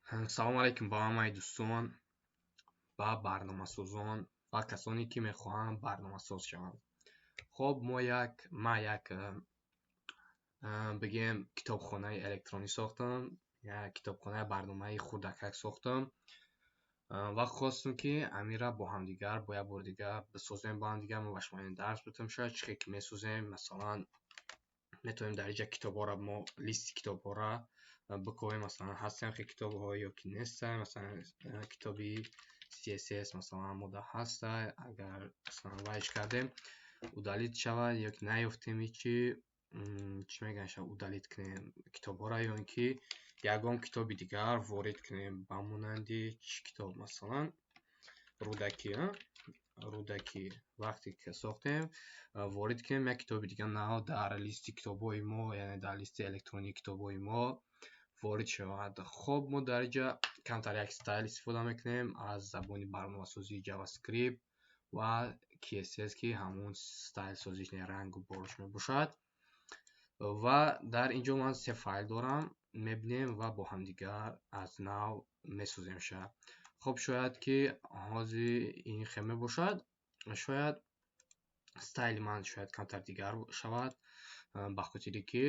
Салому алайкум ба ҳамаи дӯстон, ба барномасозон ва касоне, ки мехоҳанд барномасоз шаванд. Хоб, мо як ман як бигем, китобхонаи электронӣ сохтам, як китобхонаи барномаи хурдакак сохтам ва хостам, ки амира бо ҳамдигар бо як бори дигар бисозем бо ҳамдигар. Мо ба шумо ин дарс битем, шояд чӣ хел ки месозем. Масалан, метавонем дар инҷа китобҳоро, мо листи китобҳоро бикобем. Масалан, ҳастанд хел китобҳо ё ки нестанд. Масалан, китоби CSS, масалан, мода ҳаста. Агар, масалан, вайш кардем, удалить шавад ё ки наёфтем, ҳичи чӣ мегӯянд, удалить кунем китобҳоро ё ин ки ягон китоби дигар ворид кунем, ба монанди чӣ китоб? Масалан, Рӯдакӣ. Рӯдакӣ вақте ки сохтем, ворид кунем як китоби дигар нав дар листи китобҳои мо, яъне дар листи электронии китобҳои мо ворид шавад. Хоб, мо дар инҷа камтар як style истифода мекунем аз забони барномасозии JavaScript ва CSS, ки ҳамон style созиш, рангу борш мебошад. Ва дар ин ҷо ман се файл дорам, мебинем ва бо ҳамдигар аз нав месоземша. Хоб, шояд ки ҳозир ин хел мебошад, шояд style и ман шояд камтар дигар шавад, ба хотире ки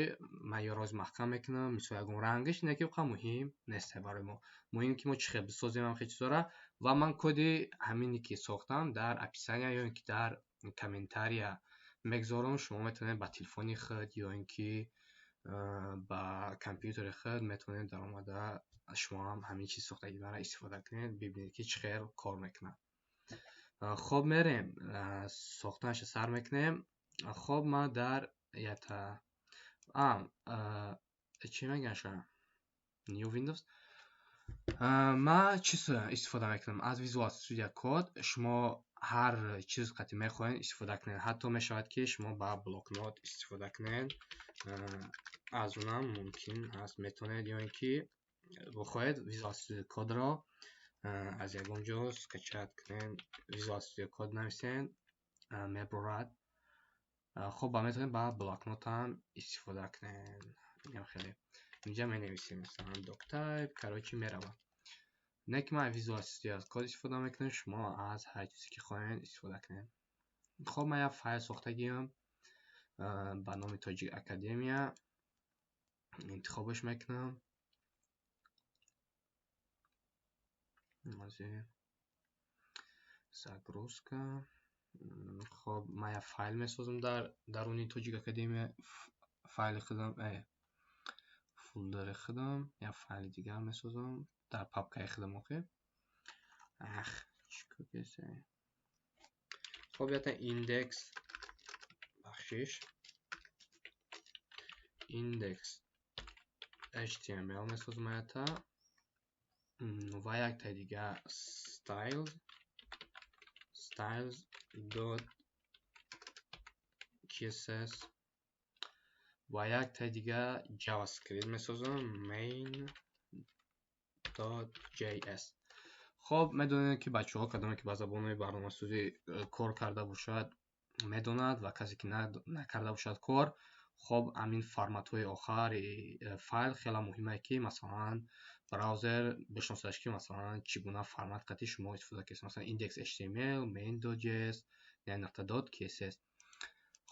ман ё роз маҳкам мекунам, мисол, ягон рангаш не, ки қа муҳим нест барои мо. Муҳим, ки мо чӣ хел бисозем ҳам хел чизҳоро. Ва ман коди ҳамине ки сохтам, дар описания ё ин ки дар комментария мегузорам. Шумо метавонед ба телефони худ ё ин ки ба компютери худ метавонед даромада, шумо ҳам ҳамин чиз сохтагӣ маро истифода кунед, бибинед, ки чӣ хел кор мекунад. Хоб, мерем, сохтанашро сар мекунем. Хоб, ман дар ята чӣ мегӯянд, new Windows, ман чиз истифода мекунам аз Visual Studio Code. Шумо ҳар чиз қати мехоҳед истифода кунед, ҳатто мешавад, ки шумо ба блокнот истифода кунед, аз унам мумкин аст, метавонед, ё ин ки бихоҳед Visual Studio Code-ро аз ягон ҷо скачать кунед, Visual Studio Code нависед, мебурад. Хоб, ба метавонед ба блокнотам истифода кунед. Инам хеле инҷа менависем, масалан, doctype, короче, меравад. Не ки ман Visual Studio Code истифода мекунам, шумо аз ҳар чизе ки хоҳед истифода кунед. Хоб, ман як файл сохтагиам ба номи Тоҷик Академия, интихобаш мекунам. Загрузка. Хоб, ман як файл месозам дар даруни Тоҷик Академия, файли худам, фолдери худам, як файли дигар месозам дар папкаи худам. Охир, ах, чӣ кор? Хоб, ята index, бахшиш, index html месозам ята ва яктаи дигар styles dot css ва яктаи дигар JavaScript месозам, main js. Хоб, медонед, ки бачаҳо, кадоме ки ба забонҳои барномасозӣ кор карда бошад, медонад, ва касе ки накарда бошад кор, хоб, ҳамин форматҳои охари файл хеле муҳиме, ки масалан браузер бишносадаш, ки масалан чӣ гуна формат қати шумо истифода кардед, масалан, index html, main.js, яъне нуқта dot css.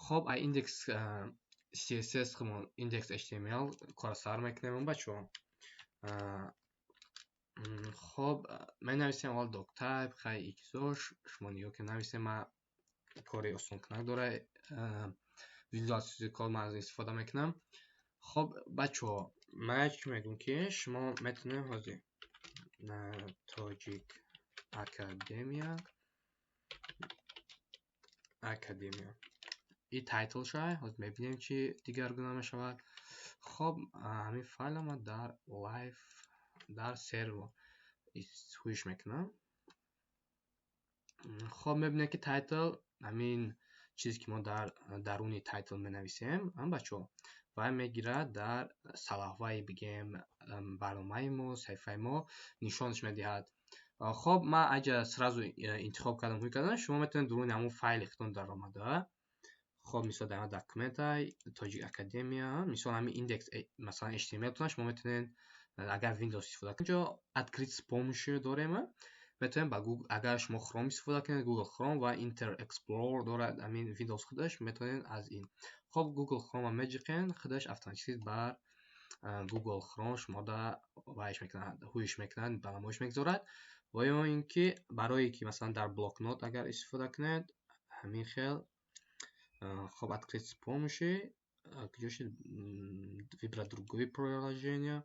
Хоб, а index css, index html кора сар мекунем, бачаҳо. Хоб, менависем аввал doctype. Хай, иксош шумо нигоҳ ки нависем, ман кори осонкунак дора Visual Studio Code, ман аз ин истифода мекунам. Хоб, бачаҳо, ман чӣ мегӯям, ки шумо метавонед ҳозир Тоҷик Академия, и title шай, ҳозир мебинем, чӣ дигаргуна мешавад. Хоб, ҳамин файла ман дар live, дар сервер ҳуиш мекунам. Хоб, мебинем, ки title, ҳамин чизе ки мо дар даруни title менависем, бачаҳо, вай мегирад, дар сарлавҳаи, бигем, барномаи мо, саҳифаи мо нишонаш медиҳад. Хоб, ман аҷа сразу интихоб кардам, ҳуй кардам. Шумо метавонед дуруни ҳамон файли худтон даромада, хоб, мисол, дар документа Тоҷик Академия, мисол, ҳамин index, масалан, html, шумо метавонед Агар Windows истифода кунед, инҷо открыть с помощью дорем. Метавонем ба Google, агар шумо Chrome истифода кунед, Google Chrome ва Internet Explorer дорад ҳамин Windows худаш, метавонед аз ин. Хоб, Google Chrome меҷиқен, худаш автоматически бар Google Chrome шумода вайш мекунад, ҳуиш мекунад, ба намоиш мегузорад. Ва ё ин ки барое ки масалан дар блокнот агар истифода кунед, ҳамин хел. Хоб, открыть с помощью, куҷо шуд, выбрать другое приложение.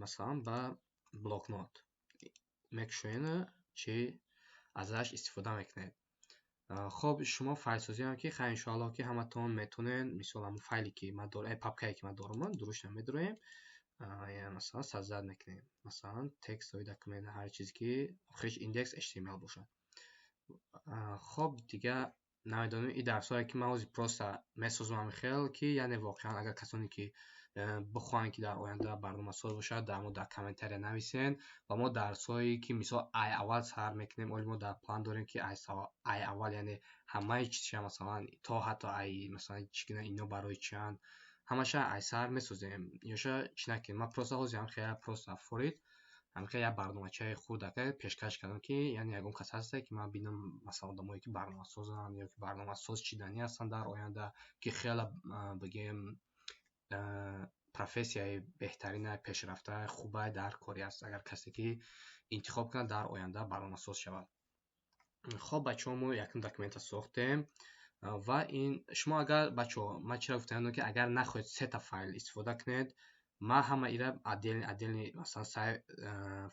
Масалан ба блокнот мекушоед, чи азаш истифода мекунед. Хоб, шумо файлсозиам ки хай иншоаллоҳ ки ҳаматон метавонед, мисол ҳамон файле ки ман дорам, папкае ки ман дорам, дурушта медуроем, масалан создать мекунем, масалан текстовый документ, ҳар чизе ки охириш index HTML бошад. Хоб, дига намедонам, ин дарсҳое ки ман ҳозир просто месозам ҳамин хел, ки яъне воқеан агар касоне ки бихоҳанд ки дар оянда барномасоз бошад, дар мо дар комментария нависен ва мо дарсҳое ки мисол ай аввал сар мекунем, оли мо дар план дорем ки ай аввал, яъне ҳамаи чизша, масалан то ҳатто ай масалан чӣ гуна ино барои чианд, ҳамаша ай сар месозем. Ёша чӣ накунем, ман просто ҳозир ҳам хеле просто форид ҳамин хел як барномачаи хурдака пешкаш кардам, ки яъне ягон кас ҳаста ки ман бинам, масалан одамое ки барномасозанд ё ки барномасоз чиданӣ ҳастанд дар оянда, ки хеле бигем профессияи беҳтарина, пешрафта, хубай дар кори аст, агар касе ки интихоб кунад дар оянда барномасоз шавад. Хоб, бачаҳо, мо якум документа сохтем ва ин шумо агар, бачаҳо, ман чиро гуфтам, ки агар нахоҳед сета файл истифода кунед, ман ҳама ира отдельный отдельный масалан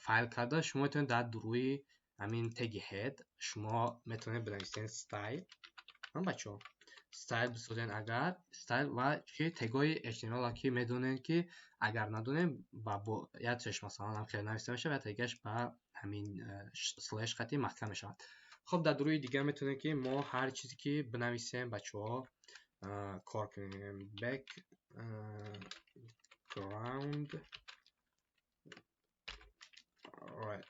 файл карда, шумо метавонед дар рӯи ҳамин теги head шумо метавонед бинависед style, бачаҳо, style бисозед, агар style ва чи тегҳои HTML ки медонед, ки агар надонем, ба якчаш масалан ҳам хеле нависта мешавад, ва тегаш ба ҳамин слэш хати маҳкам мешавад. Хоб, дар рӯи дигар метавонем ки мо ҳар чизе ки бинависем, бачаҳо, кор кунем. Background red.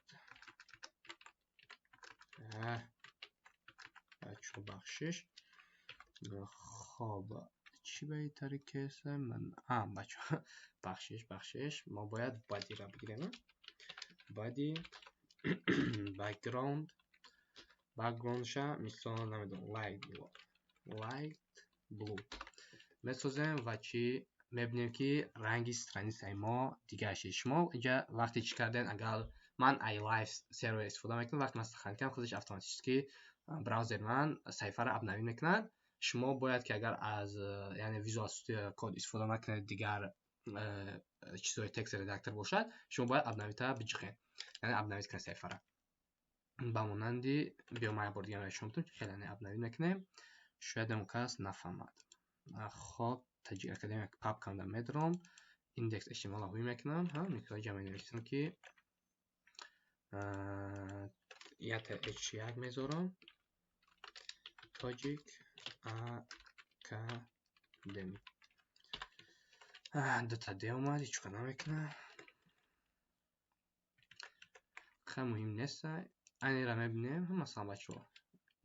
Бачаҳо, бахшиш. Хоб, чӣ ба ин тариқе ман, бачаҳо, бахшиш, бахшиш, мо бояд body ра бигирем. Body background, backgroundша мисол намедонам light blue, light blue месозем ва чӣ мебинем ки ранги страницаи мо дигар шид. Шумо инҷа вақте чӣ кардем, агар ман iLive сервер истифода мекунам, вақте ман сохранить кардам, худаш автоматически браузери ман саҳифаро обновить мекунад. Шумо бояд ки агар аз яъне Visual Studio Code истифода накунед, дигар чизҳои текст редактор бошад, шумо бояд обновить биҷиқед, яъне обновить кунед саҳифаро. Ба монанди биё ман як бор дигар нишон медиҳам, хеле яъне обновить мекунем, шояд он кас нафаҳмад. Хоб, Таҷик Академия папкамда медорам, index HTML ҳуй мекунам, ҳа, мисол инҷа менависам ки якта h1 мезорам, Тоҷик Академи. Дута д омад, ҳеҷ кор намекунад. Хеле муҳим нест. Айнеро мебинем, масалан бачаҳо,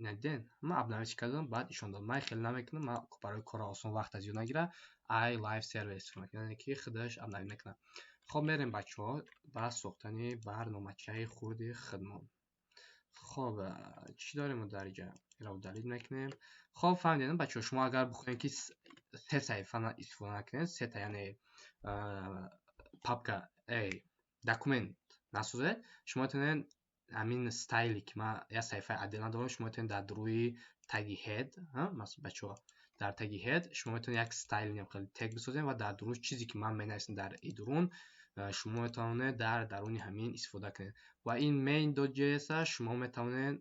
надиден, ман обновить кардам, баъд ишон дод. Ман хеле намекунам, ман барои кори осон вақта зиёд нагирад, iLive сервер истифода мекунам, яъне ки худаш обновить мекунад. Хоб, мерем бачаҳо ба сохтани барномачаи хурди худмон. Хоб, чӣ дорем мо дар инҷа? Инро удалить мекунем. Хоб, фаҳмидем бачаҳо, шумо агар бихоҳед ки се саҳифа истифода накунед, сета яъне папка, документ насозед, шумо метавонед ҳамин стайле ки ман як саҳифаи отдельно дорам, шумо метавонед дар рӯи таги head, бачаҳо, дар таги head шумо метавонед як стайл хеле тег бисозед ва дар дуруш чизе ки ман менависам дар и дурун, шумо метавонед дар даруни ҳамин истифода кунед. Ва ин main.js шумо метавонед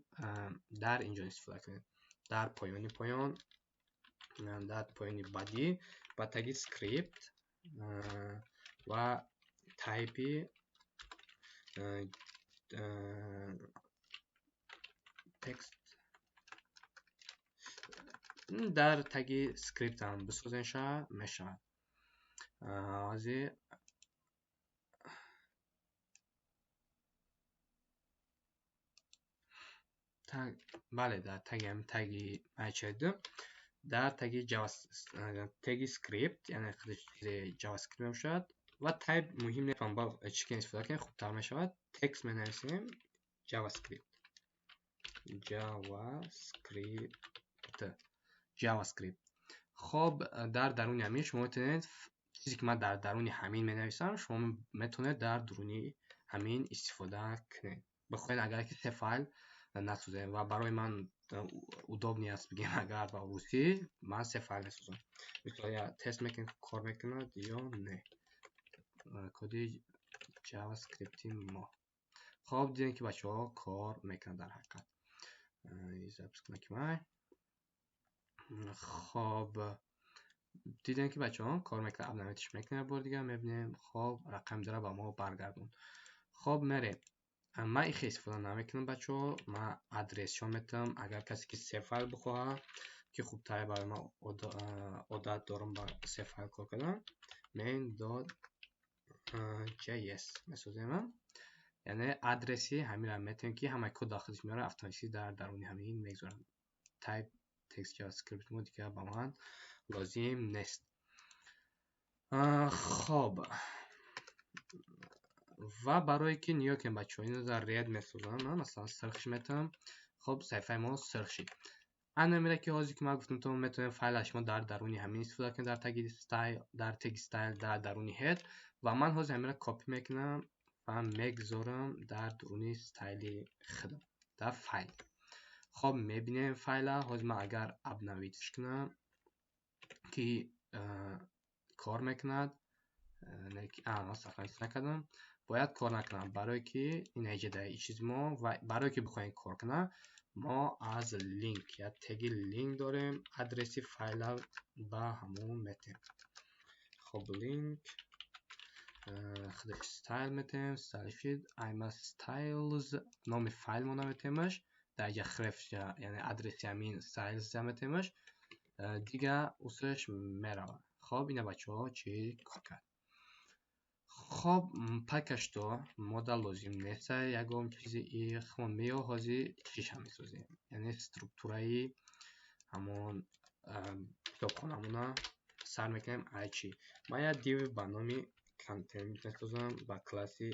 дар инҷо истифода кунед. Дар поёни поён, дар поёни body ба таги script ва type text дар таги скрипт ҳам бисозем мешавад. Ҳозир бале, дар таги ҳамин таги чайду Дар теги теги script, яъне худаш JavaScript мебошад ва type муҳим нест, чӣ ки истифода кунем хубтар мешавад. Текст менависем JavaScript. JavaScript. JavaScript. Хоб, дар даруни ҳамин шумо метавонед чизе ки ман дар даруни ҳамин менависам, шумо метавонед дар дуруни ҳамин истифода кунед. Бихоҳед агар ки се файл насозем ва барои ман удобный аст бигем, агар ба русӣ ман се файл месозам. Мисол, я тест мекунем, кор мекунад ё не. Коди JavaScript мо. Хоб, дидем ки бачаҳо кор мекунад дар ҳақиқат. Запись кунем. Хоб, дидем ки бачаҳо кор мекунад, обновить ш мекунем бори дигар, мебинем. Хоб, рақами дора ба мо баргардонд. Хоб, мерем. Ман ихе истифода намекунам, бачаҳо, ман адресшон метавам. Агар касе ки се файл бихоҳад, ки хубтаре барои ман, одат дорам ба се файл кор кардан, main.js месозем, яъне адреси ҳаминро метавонем, ки ҳамаи код дохилаш меорад, автоматически дар даруни ҳамин мегузорам. Type text JavaScript мо дигар ба ман лозим нест. Хоб, ва барое ки нигоҳ кунем, бачаҳо, ино дар red месозам, масалан сирхш метавам. Хоб, саҳифаи мо сирх шид. Ана мера ки ҳозир ки ман гуфтам, то метавонем файла шумо дар даруни ҳамин истифода кунед, дар теги style, дар теги style, дар даруни head, ва ман ҳозир ҳаминро копӣ мекунам ва мегузорам дар дуруни стайли худам дар файл. Хоб, мебинем файла. Ҳозир ман агар обновить ш кунам, ки кор мекунад, сохранить накардам, бояд кор накунам, барое ки ин ҳеҷа чиз мо ва барое ки бихоҳем кор кунам, мо аз link я теги link дорем, адреси файла ба ҳамон метем. Хоб, link худаш style метем, style шид айма styles номи файл мо наметемаш, дар инҷа href, яъне адреси ҳамин styles метемаш, дига усаш меравад. Хоб, ина бачаҳо чӣ кор кард. Хоб, пока что мода лозим нест ягон чизи ихмон меё. Ҳозир чиша месозем, яъне структураи ҳамон китобхонамона сар мекунем. Ай чӣ? Ман як div ба номи content месозам ба класси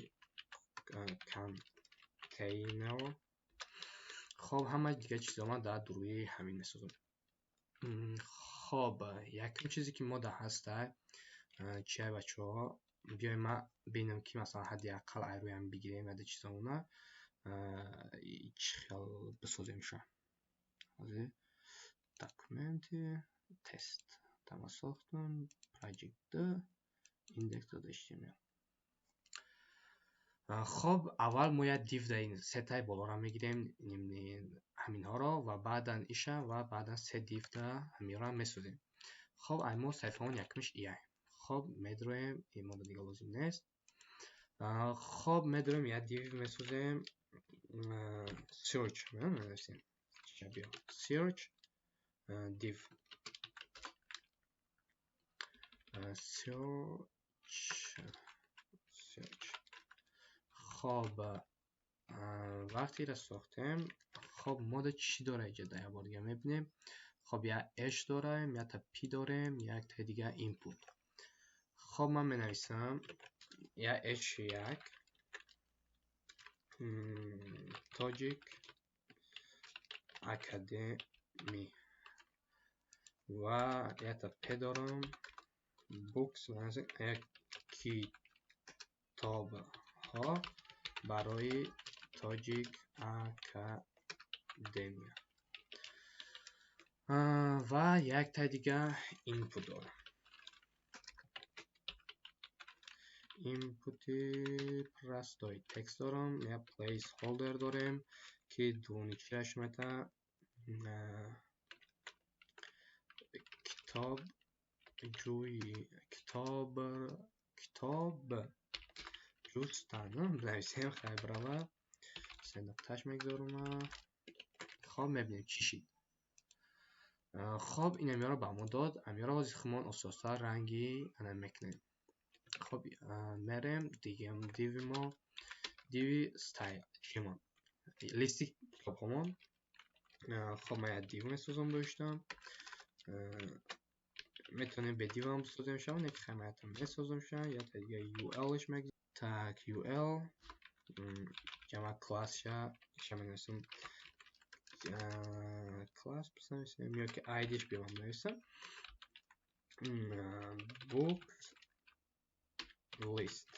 container. Хоб, ҳама дигар чизо ман дар дуруи ҳамин месозам. Хоб, якум чизе ки мода ҳаста чия, бачаҳо? Биёем, ман бинам, ки масалан ҳадди ақал айрӯям бигирем яде чизомона чӣ хел бисоземша. Ҳозир документи тест тама сохтам, project index.html. Хоб, аввал мо як div дар ин сетаи болоро мегирем, ҳаминҳоро, ва баъдан иша, ва баъдан се div да ҳаминро месозем. Хоб, ай мо саҳифаон якумиш ияй. Хоб, медроем, ин мода дига лозим нест. Хоб, медроем, як div месозем, search менависем, search div, search, search. Хоб, вақте ира сохтем, хоб, мода чӣ дора иҷа, дар як бор дига мебинем. Хоб, як h дорем, якта p дорем, якта дига input. Хоб, ман менависам як h1 Тоҷик Академи ва якта p дорам, books, як китобҳо барои Тоҷик Академия ва якта дига input дорам. Input простой текст дорам, як placeholder дорем, ки дуруни чиаш мета китоб ҷӯй, китоб, китоб ҷустан бинависем, хайр брава, се нуқташ мегузорам. Хоб, мебинем чӣ шид. Хоб, ин амиёро ба мо дод. Амиёро ҳозир худмон ососта ранги ана мекунем. Хоб, мерем дигам диви мо, диви style чимон, листи китобҳомон. Хоб, ман як div месозам, доштам Метавонем бе div ам бисозем шава, не ки хаймаята месозам ша, якта дига ul-ш мегузорем. Так, ul ҷамъ классша ша менависем, класс бинависем ё ки id-ш биём нависам. Books list.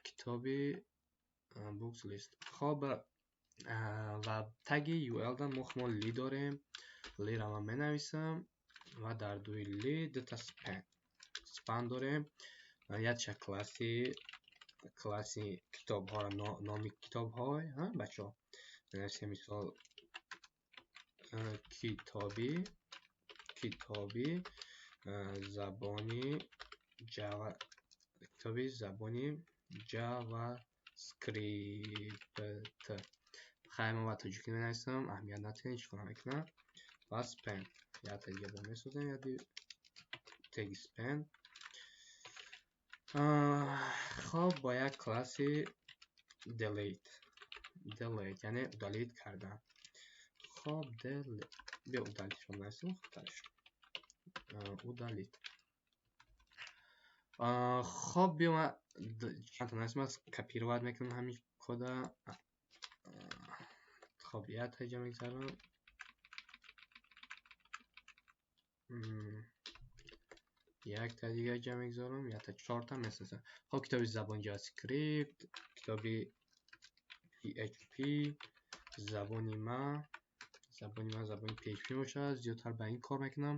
Китоби books list. Хоб, ва таги ul дан мо хмо li дорем. Li-ра ман менависам ва дар дуи li дута span. Span дорем. Якча класси китобҳоро, номи китобҳо, бачаҳо. Менависем, мисол, китоби забони Java, китоби забони JavaScript. Хай, ман ба тоҷикӣ менависам, аҳамият надиҳед, чӣ кор мекунам. Ва span. Якта дига бо месозем, як теги span. Хоб, бо як класси delete. Delete, яъне удалить кардан. Хоб, delete. Биё удалить шо нависем, хубтарш. Удалить. Хоб, биё ман чандта нависем, аз копировать мекунам ҳамин кода. Хоб, якта иҷа мегзарам. Якта дига иҷа мегзорам, якта чорта месозам. Хоб, китоби забони JavaScript, китоби PHP, забони ма, забони PHP бошад, зиёдтар ба ин кор мекунам.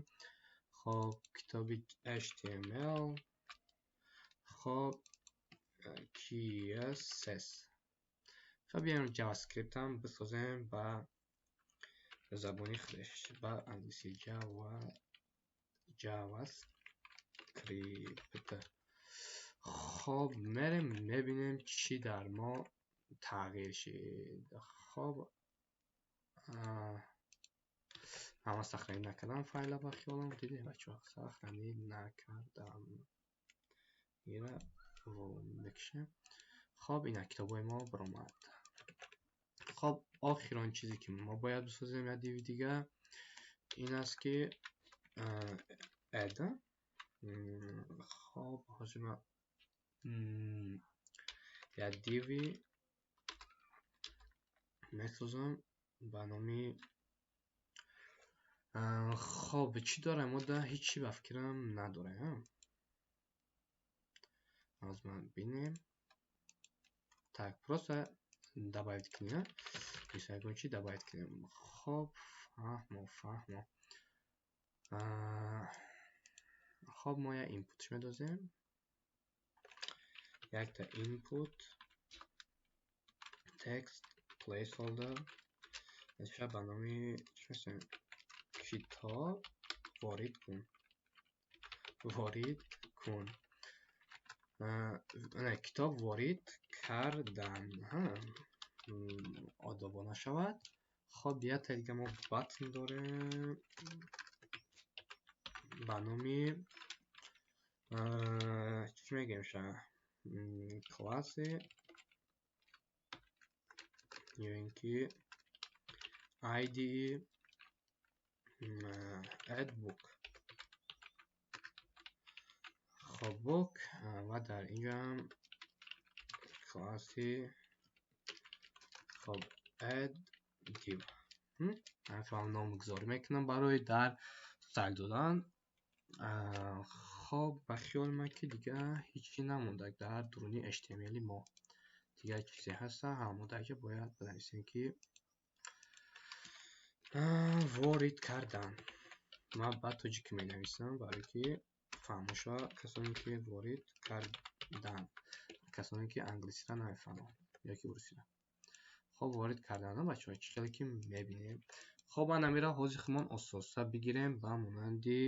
Хоб, китоби HTML, хоб, CSS. Хоб, биёем JavaScript ҳам бисозем ба забони худаш, ба англиси JavaScript. Хоб, мерем мебинем чӣ дар мо тағйир шид. Хоб, ҳама сохранӣ накардам файла, ба хиёлам дидем бачаҳо, сохранӣ накардам. Ира мекушем. Хоб, ина китобҳои мо баромад. Хоб, охирон чизе ки мо бояд бисозем як div дига ин аст ки add. Хоб, ҳозир ман як div месозам ба номи, хоб, чӣ дорем? Мо да ҳеҷ чӣ ба фикрам надорем. Аз ман бинем. Так, просто добавить кунем. Ягон чӣ добавить кунем. Хоб, фаҳмо, фаҳмо. Хоб, мо як input медозем. Якта input text placeholder мешавад ба номи чӣ месозем? Китоб ворид кун. Ворид кун. Китоб ворид кардан. Одобона шавад. Хоб, якта дига мо button дорем ба номи чӣ мегӯем ша? Класси ё ин ки id add book. Хоб, book, ва дар инҷо ҳам класси, хоб, add div. Ман номгузорӣ мекунам барои дар стайл додан. Хоб, ба хиёли ман ки дига ҳеҷ чиз намонда дар дуруни HTML мо. Дигар чизе ҳаста, ҳамо дар инҷо бояд бинависем ки ворид кардан. Ман ба тоҷикӣ менависам, барое ки фаҳмо шавад касоне ки ворид кардан, касоне ки англисиро намефаҳманд ё ки русиро. Хоб, ворид кардан, бачаҳо, чӣ хеле ки мебинем. Хоб, ана мера ҳозир худмон ососа бигирем ба монанди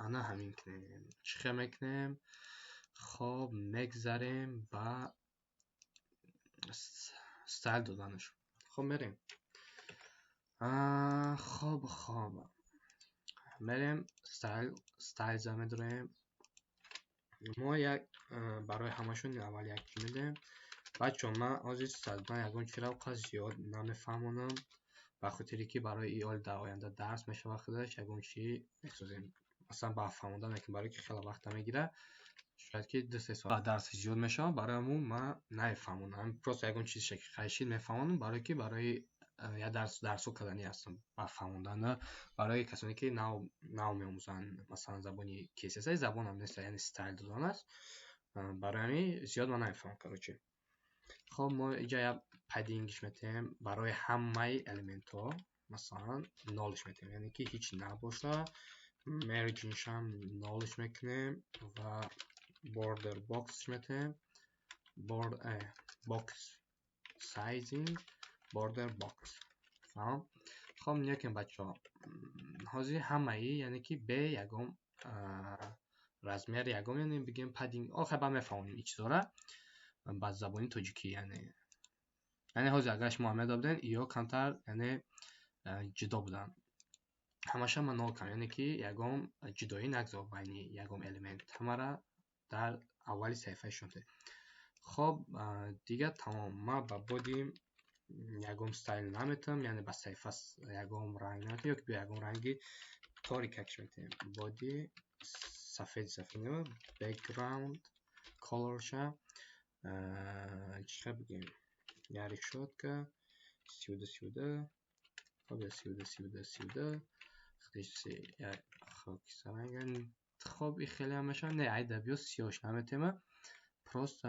ана ҳамин кунем. Чӣ хел мекунем? Хоб, мегзарем ба стайл доданаш. Хоб, мерем. Хоб, хоб. Мерем стайл за медорем. Мо як барои ҳамашон аввал як чӣ медиҳем. Бачаҳо, ман ҳозир стайл додан ягон чиро қад зиёд намефаҳмонам. Ба хотире ки барои иол дар оянда дарс мешавад, худаш ягон чӣ месозем. Масалан, ба фаҳмондан мекунем, барое ки хеле вақта мегирад, шояд ки 2-3 соат дарси зиёд мешавад. Барои ҳамун ман намефаҳмонам, просто ягон чизеше ки хайшид мефаҳмонам, барое ки барои як дарс дарсҳо карданӣ ҳастам ба фаҳмондан барои касоне ки нав меомӯзанд, масалан, забони CSS. Забонам нест, яъне style додан аст. Барои ҳамин зиёд ман намефаҳмам, короче. Хоб, мо инҷа як padding иш метаҳем барои ҳамаи элементҳо, масалан, нолиш метаҳем, яъне ки ҳеҷ набоша. Margin шам нолиш мекунем ва border box метаҳем, box sizing border box. Фаҳм. Хоб, нигоҳ бачаҳо, ҳозир ҳамаи, яъне ки бе ягон размер, ягон, яъне бигем, padding. Охир ба мефаҳмонем ин чизҳоро ба забони тоҷикӣ. Яъне ҳозир агар шумо медодем, ё камтар, яъне ҷудо буданд. Ҳамаша ман нол кардам, яъне ки ягон ҷудоӣ нагзор байни ягон элемент, ҳамаро дар аввали саҳифаи шумо. Хоб, дигар тамом. Ман ба body ягон style наметавам, яъне ба саҳифа ягон ранг наметавам, ё ки биё ягон ранги торикакш метавем. Body сафеди сафед, background color ша чӣ бигем? Як решётка 32 32. Хоб, 32 32 32, як хокисаранг. Хоб, и хеле ҳам мешавад. Не, айда биё сиёҳш наметема, просто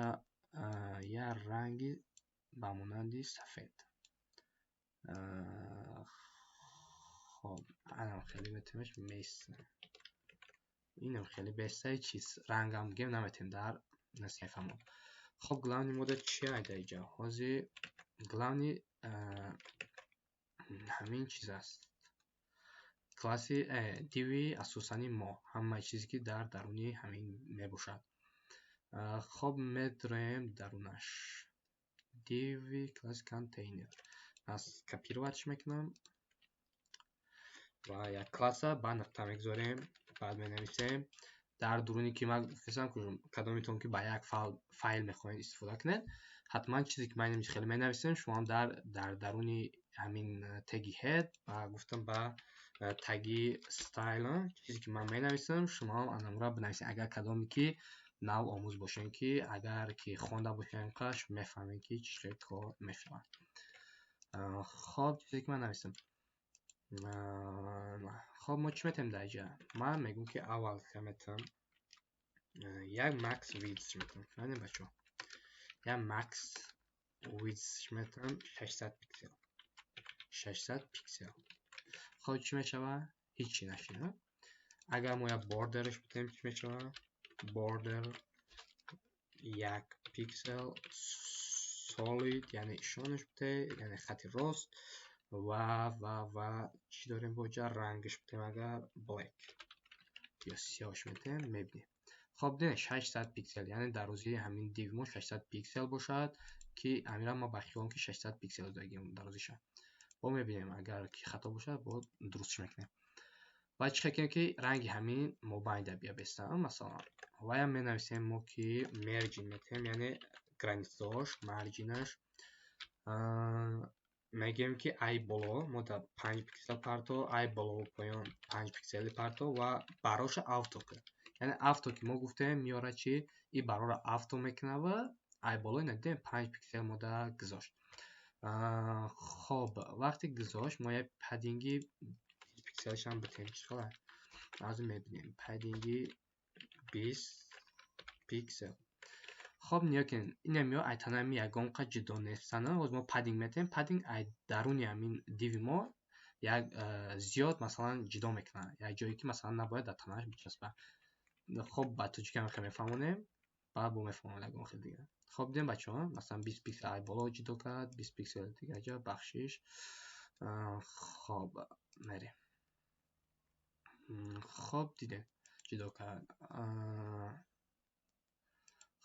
як ранги ба монанди сафед. Хоб, анам хеле метемаш, места инам хеле бестаи чиз, рангам бигем наметем дар саҳифамон. Хоб, главный мода чи айда иҷа? Ҳозир главный ҳамин чиз аст, класси div и асосани мо, ҳамаи чизе ки дар даруни ҳамин мебошад. Хоб, медроем дарунаш, div класс container аз копировать ш мекунам ва як класса ба нуқта мегузорем, баъд менависем дар дуруни ки ман гуфтам, кадомитон ки ба як файл мехоҳед истифода кунед, ҳатман чизе ки ман хеле менависем, шумоам дар даруни ҳамин теги head ва гуфтам ба таги style чизе ки ман менависам, шумоам анамура бинависед. Агар кадоме ки нав омӯз бошем, ки агар ки хонда бошем, қаш мефаҳмем ки чӣ хел кор мешавад. Хоб, чизе ки ман нависам. Хоб, мо чӣ метавонем дар инҷа? Ман мегӯям ки аввал метавонам як max width метавонам, фаҳмидем, бачаҳо? Як max width метавонам 600 пиксел, 600 пиксел. Хоб, чӣ мешавад? Ҳичи нашид. Агар мо як border ш битем, чӣ мешавад? Border 1 пиксел solid, яъне ишонаш бите, яъне хати рост. Ва чӣ дорем бо ҷа? Рангаш битем агар black ё сиёҳш метем, мебинем. Хоб, дидем, 600 пиксел, яъне дарозии ҳамин div мо 600 пиксел бошад, ки ҳамира ма ба хиёлам ки 600 пиксел додагим дарозиша. Бо мебинем, агар ки хато бошад, бо дурустш мекунем. Ва чӣ кунем ки ранги ҳамин мобайнда бия беста, масалан? Ваям менависем мо ки margin метем, яъне границаош, margin аш мегӯем ки ай боло мо дар 5 пиксел парто, ай болову поён 5 пиксели парто ва бароша авто кун. Яъне авто ки мо гуфтем, меёрад чи? И барора авто мекунад ва ай боло ина дидем, 5 пиксел мо да гузошт. Хоб, вақте гузошт, мо як padding и пикселшам битем. Чӣ хела аз мебинем? Padding и 20 пиксел. Хоб, нигоҳ кунед, инам ё айтанами ягон қад ҷудо нестана. Ҳоз мо padding метем, padding ай даруни ҳамин div и мо як зиёд, масалан, ҷудо мекунад, як ҷое ки, масалан, набояд дар танааш бичаспад. Хоб, ба тоҷикӣ ҳам хел мефаҳмонем, баъд бо мефаҳмонем ягон хел дигар. Хоб, дидем, бачаҳо, масалан, 20 пиксел ай боло ҷудо кард, 20 пиксел дигар ҷо. Бахшиш. Хоб, мерем. Хоб, дидем, ҷудо кард.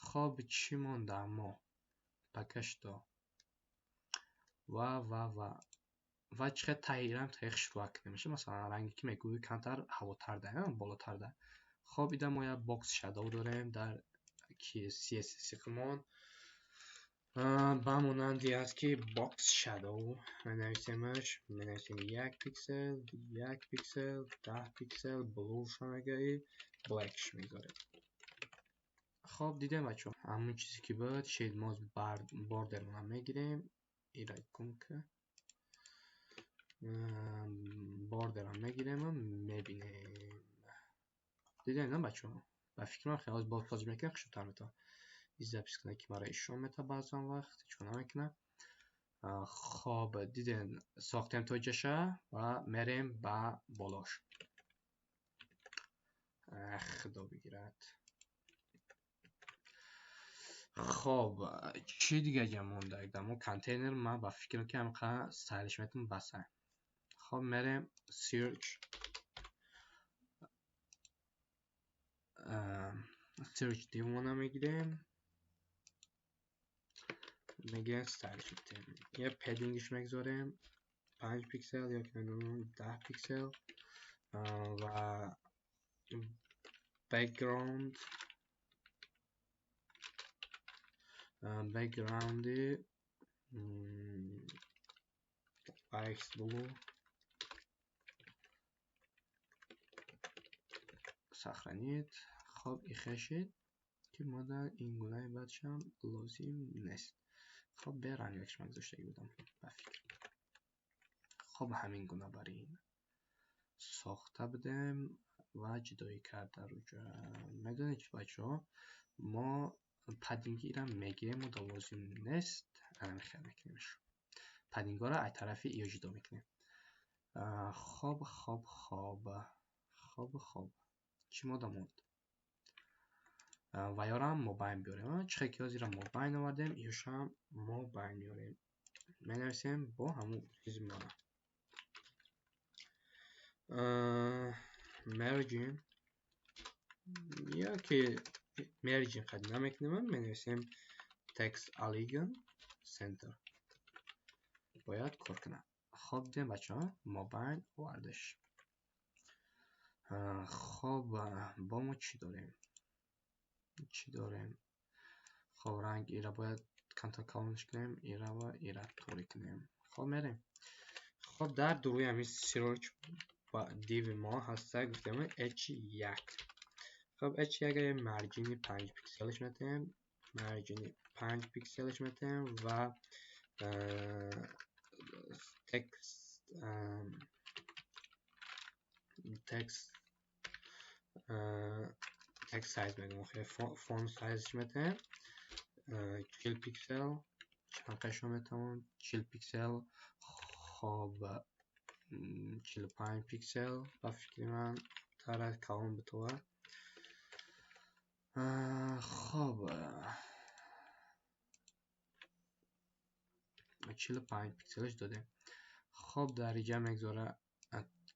Хоб, чӣ монда мо пока что? Ва чӣ хел таҳирам таҳи хушрӯя кунем? Масалан, ранге ки мегӯӣ камтар ҳавотар да, болотар да. Хоб, ида мо як box shadow дорем дар CSS-мон. Ба монанди аст ки box shadow менависемаш, менависем 1 пиксел, 1 пиксел, 10 пиксел, blue-ша мегаи, black-ш мегузорем. Хоб, дидем бачаҳо, ҳамон чизе ки буд, shade moz border-ро мегирем, ира гум ки border-ро мегирем ва мебинем. Дидем на бачаҳо? Ба фикри ман хеле боз боз мекунем, хушрӯтар метавонад. Ин запись кунад ки маро ишон мета баъзан вақт, ҳеҷ кор намекунад. Хоб, дидем, сохтем то ҷаша ва мерем ба болош. Худо бигирад. Хоб, чӣ дига ҷа монда? Дамо контейнер ман ба фикрам ки ҳамқа стайлиш метавонам баса. Хоб, мерем search, search div-мона мегирем, мегирем стайлиш метавонем. Я padding-иш мегузорем 5 пиксел ё ки намедонам 10 пиксел ва background-и light blue сохранить. Хоб, ихешид ки мо дар ин гунаи баъдшам лозим нест. Хоб, бе рангакш ман гузоштагӣ будам ба фикр. Хоб, ҳамин гуна барои ин сохта будем ва ҷудоӣ карда рӯҷа. Медонед чӣ бачаҳо, мо padding-ира мегирем, мо дар лозим нест, ана хел мекунемш. Padding-ҳоро аз тарафи иё ҷудо мекунем. Хоб, хоб, хоб, хоб, хоб. Чӣ мода монд? Ва ёрам мобайн биёрем. Чӣ хел ки ҳозира мобайн овардем, иёшам мобайн меорем. Менависем бо ҳамун чизи мона. Margin ё ки margin қад намекунем, менависем text align center. Бояд кор кунад. Хоб, дидем бачаҳо, мобайн овардаш. Хоб, бо мо чӣ дорем? Чӣ дорем? Хоб, ранг ира бояд камтар калонш кунем, ира ва ира торик кунем. Хоб, мерем. Хоб, дар дуруи ҳамин search div мо ҳаста, гуфтем h1. Хоб, h1 марҷини 5 пикселш метаем, марҷини 5 пикселш метаем ва text size мегӯем, охир font size метаем 40 пиксел, чанд қашо метавон 40 пиксел. Хоб, 45 пиксел ба фикри ман тара калон битова. Хоб, 45 пикселш додем. Хоб, дар инҷа мегузора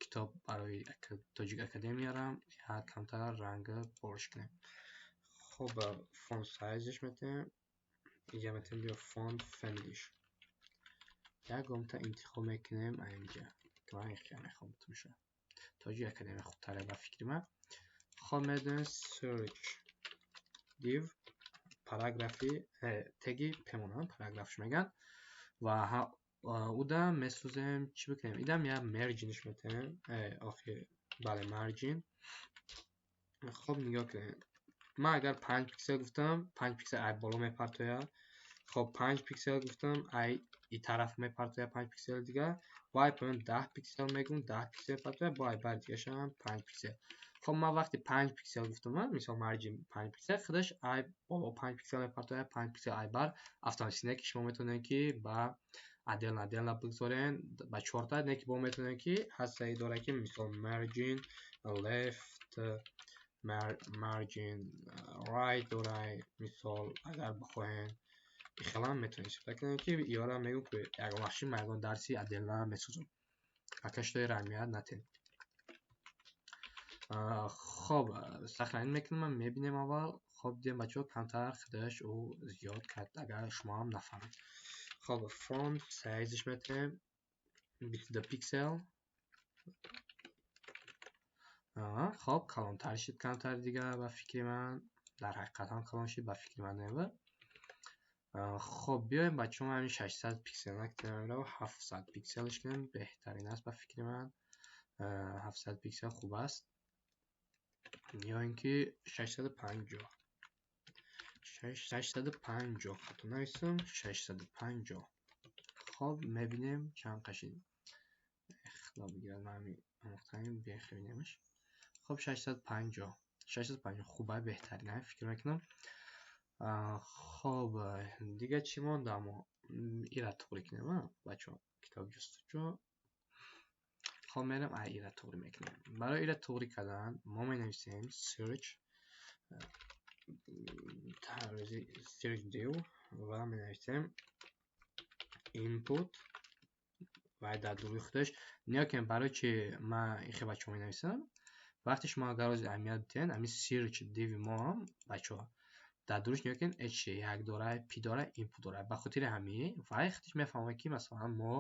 китоб барои Тоҷик Академияра як камтар ранг борш кунем. Хоб, font size-ш метаем, инҷа метаем биё font family-ш. Як гомта интихоб мекунем инҷа. Ман ихтиёр мехоҳам бутумша. Тоҷик Академия хубтаре ба фикри ман. Хоб, медонем search div параграфи теги пемонам параграфш меган ва уда месозем чӣ бикунем? Идам я margin-ш метаем. Охир, бале, margin. Хоб, нигоҳ кунед. Ман агар 5 пиксел гуфтам, 5 пиксел ай боло мепартояд. Хоб, 5 пиксел гуфтам, ай и тараф мепартояд 5 пиксел дигар. Бо ай поён 10 пиксел мегӯм, 10 пиксел партояд, бо ай бар дигаршам 5 пиксел. Хоб, ман вақти 5 пиксел гуфтам, мисол margin 5 пиксел, худаш ай боло 5 пиксел мепартояд, 5 пиксел ай бар. Автоматик ки шумо метавонед ки ба отдельно отдельно бигзорен, ба чорта, не ки бо метавонед ки ҳастаи дора ки мисол margin left, margin right дорай, мисол агар бихоҳен ихелам метавонед истифода кунед ки иёра мегӯм ки ягон вақти ман ягон дарси отдельно месозам. Акаштои рангмият натен. Хоб, сохранить мекунем, мебинем аввал. Хоб, дидем бачаҳо, камтар худаш ӯ зиёд кард, агар шумо ҳам нафаҳмед. Хоб, font size-ш метаем 22 пиксел. Хоб, калонтар шид камтар дигар ба фикри ман. Дар ҳақиқат ҳам калон шид ба фикри ман. Хоб, биёем, бачаҳо, ҳамин 600 пиксел накунем, 700 пикселш кунем, беҳтарин аст ба фикри ман. 700 пиксел хуб аст. Ё ин ки 650. 650, хато нависам, 650. Хоб, мебинем чанд қашид. Худо бигирад, ман ҳамин омӯхтаем, бехебинемаш. Хоб, 650. 650 хуб, беҳтарин, фикр мекунам. Хоб, дига чӣ монда? Мо ира туғри кунем, бачаҳо, китоб ҷустуҷӯ. Хоб, мерем, ира туғри мекунем. Барои ира туғри кардан мо менависем search div ва менависем input ва дар дуруи худаш нигоҳ кунем. Барои чи ман ихе, бачаҳо, менависам? Вақте шумо агар ози аҳамият бидиҳед, ҳамин search div мо, бачаҳо, дар дуруш нигоҳ кунед, h1 дора, p дора, input дора. Ба хотири ҳамин вай худаш мефаҳмад, ки масалан мо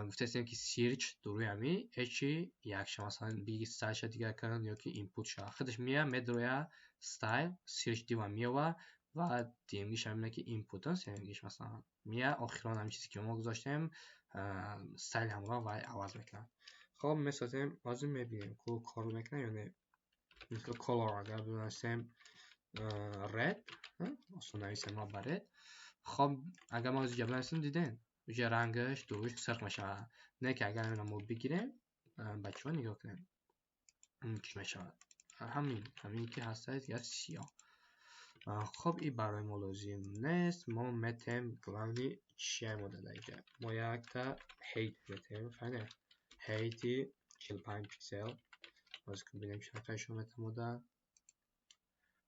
гуфтаистем, ки search дуруи ҳамин h1 ша, масалан, биги style ша дигар кунад ё ки input ша. Худаш мея, медроя style search div меова ва дуюмгиш ҳамина, ки input, сеюмгиш масалан мея, охирон ҳамин чизе, ки мо гузоштем, style ҳамро вай иваз мекунад. Хоб, месозем, ҳозир мебинем, ку кор мекунад ё не. Мисол, color агар бинависем red, осон нависем мо ба red. Хоб, агар мо инҷа бинависем, дидем, уҷа рангаш дуруш сурх мешавад. Не ки агар ҳаминро мо бигирем, бачаҳо, нигоҳ кунем, чӣ мешавад? Ҳамин ки ҳаста, дигар сиёҳ. Хоб, и барои мо лозим нест. Мо метем, главный чия мо дар инҷа? Мо якта height метем, фаҳмидем, height и 45 пиксел. Боз бинем, чанд нишон метам мода.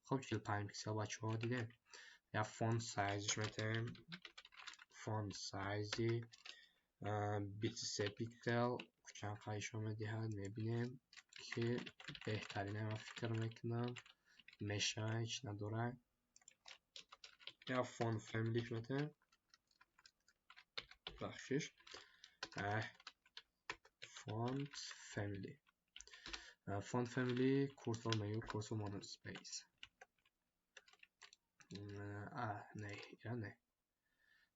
Хоб, 45 пиксел, бачаҳо, дидем. Я font size ш метем, font size и 23 пиксел. Чанд нишон медиҳад, мебинем, ки беҳтарине, ман фикр мекунам, мешавад, ҳеч надорад. Я font family метем, бахшиш, font family, font family Cursive мею, Cursive Monospace. Не, ира не,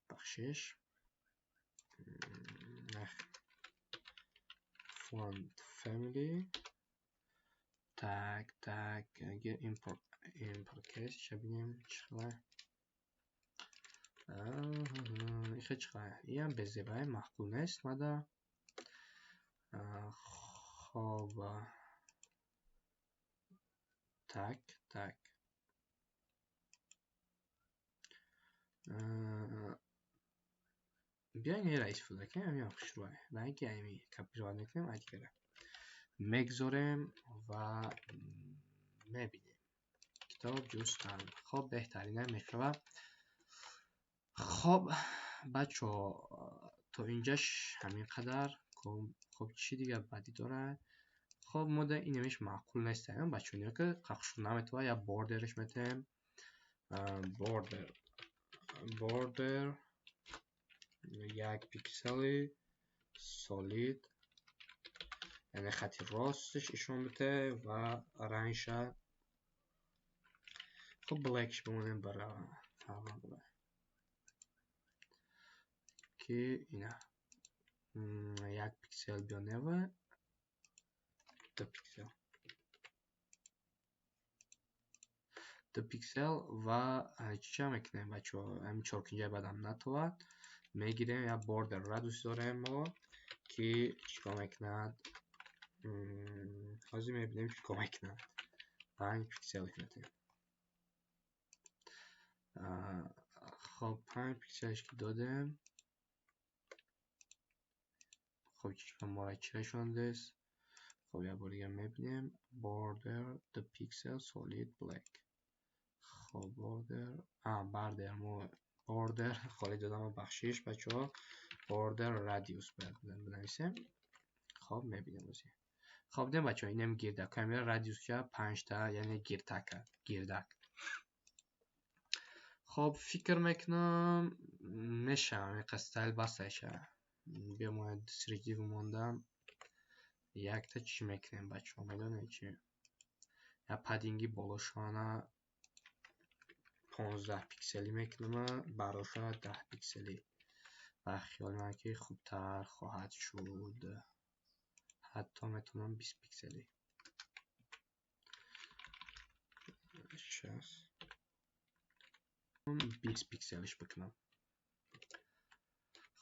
бахшиш, font family, так, так, import, import case ша бинем чӣ хела. Ихе чӣ хела? Иам безебай, маъқул нест мада. Хоб, так, так, биёем, инро истифода кунем, ҳамин хушрӯй. Ба ин ки ҳами копировать мекунем, ай дигара мегузорем ва мебинем, китоб ҷустан. Хоб, беҳтарина мешавад. Хоб, бачаҳо, то инҷаш ҳамин қадар. Хоб, чӣ дигар бадӣ дорад? Хоб, мода инамиш маъқул нест, бачаҳо, нигоҳ ки қахшур наметавад. Я border ш метаҳем, border 1 пиксели solid, яъне хати ростش ишон бите ва рангша хоб, black ш бимонем, бара фарқ надорад, ки ина 1 пиксел биёнева, 2 пиксел, 2 пиксел. Ва чӣ мекунем, бачаҳо? Ҳамин чоркунҷаи бадам натовад, мегирем, як border radius дорем мо, ки чикор мекунад? Ҳозир мебинем, чикор мекунад. 5 пиксел метем. Хоб, 5 пикселш ки додем, хоб, мора чӣ нишондест? Хоб, як бор дига мебинем, border 2 pixel solid black. Хоб, border, border, мо border холӣ додам, бахшиш, бачаҳо, border radius бояд бинависем. Хоб, мебинем ози. Хоб, дидем, бачаҳо, инам гирдак камера radius ша панҷта, яъне гирдак, гирдак. Хоб, фикр мекунам, мешавам, инқадр style баста. Биё, мо search div мондам, якта чӣ мекунем, бачаҳо, медонед чӣ? Я padding и болошона 15 пикселӣ мекунам, бароша 10 пикселӣ. Ба хиёли ман ки хубтар хоҳад шуд. Ҳатто метавонам 20 пикселӣ. 6 20 пикселиш бикунам.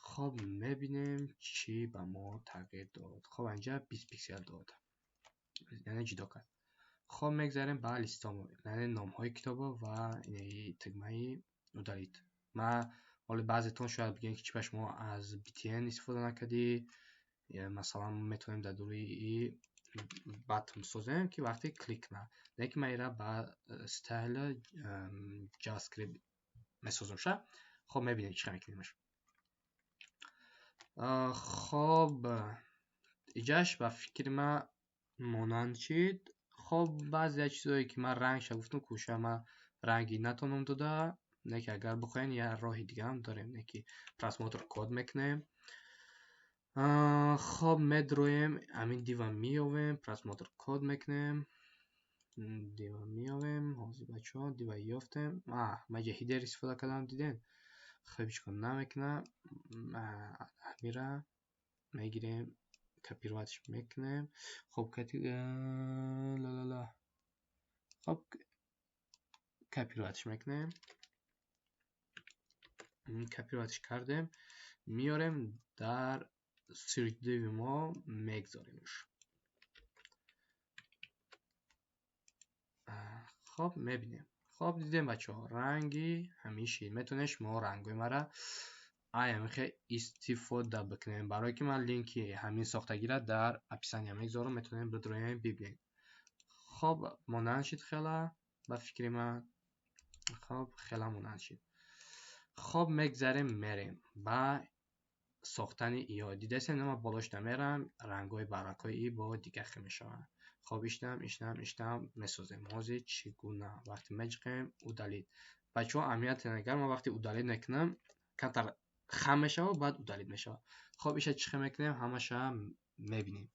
Хоб мебинем чӣ ба мо тағйир дод. Хоб инҷа 20 пиксел дод. Яъне ҷудо кард. Хоб мегзарем ба листомо, яъне номҳои китобо ва тугмаи удалить. Ман ҳоло баъзетон шояд бигӯед ки чӣ ба шумо аз BTN истифода накардӣ. Масалан метавонем дар дуруи button созем ки вақте клик кунад. Лекин ман инра ба стайл JavaScript месозам ша. Хоб мебинем чӣ мекунемаш. Хоб иҷаш ба фикри ман монанд шид. Хоб баъзе чизое ки ман рангша гуфтам, кӯша ман ранги натонам дода, лекин агар бихоҳем як роҳи дигаам дорем, ки просмотр код мекунем. Хоб медроем, ҳамин дива меёвем, просмотр код мекунем. Дива меёвем, ҳозир бачаҳо дива ёфтем. Ман ҷа header истифода кардам, дидем? Хоб ҳеҷ кор намекунам. Ҳамира мегирем, копировать ш мекунем. Хоб ла-ла-ла. Хоб копировать ш мекунем. Копировать ш кардем, меорем дар search div мо мегзоремш. Хоб мебинем. Хоб дидем бачаҳо, ранги ҳамин шид. Метавонед шумо рангҳои мара ай ҳамин истифода бикунем. Барое ки ман линки ҳамин сохтагиро дар описания мегзорам, метавонем бидроем бибинед. Хоб монанд шид хела ба фикри ман. Хоб хела монанд шид. Хоб мегзарем, мерем ба сохтани иё. Дидасем ман болош намерам, рангҳои баракҳои и бо дигар хел мешаванд. Хоб иштам, иштам, иштам месозем. Ҳозир чӣ гуна вақте меҷиқем удалить. Бачаҳо аҳамият агар ман вақте удалить мекунам, камтар хам мешавад, баъд удалить мешавад. Хоб иша чӣ хел мекунем, ҳамаша мебинем.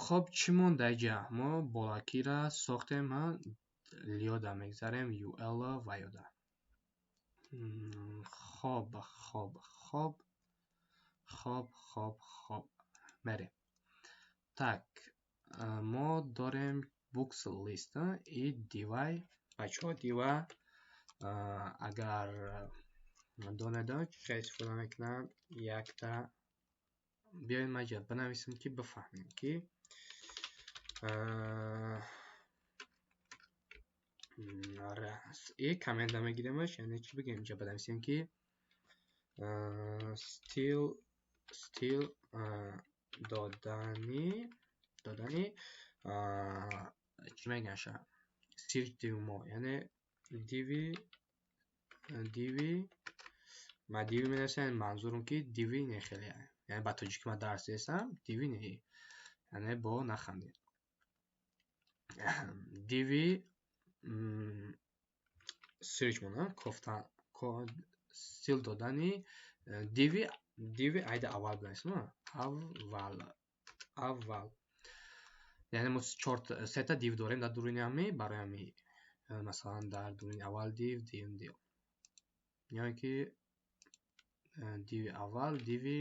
Хоб чӣ монда иҷа? Мо болакира сохтем, лиёда мегзарем, ул ва ёда. Хоб, хоб, хоб, хоб, хоб, хоб. Мерем. Так, мо дорем books list и дивай. Бачаҳо дива агар донедо чӣ хел истифода мекунанд, якта биёед ман ҷа бинависем ки бифаҳмем ки и коммента мегиремаш, яъне чӣ бигем инҷа бинависем ки стил додани чӣ мегӯянд search div мо, яъне диви ман диви менависам, манзурам ки диви не хеле, яъне ба тоҷикӣ ман дарс дестам, диви не, яъне бо нахандед. Диви search монам, кофта стил додани диви айда аввал бинависем, аввал. Яъне мо сета див дорем дар дуруни ҳами, барои ҳами масалан дар дуруни аввал див, див, див. Ё ки диви аввал, диви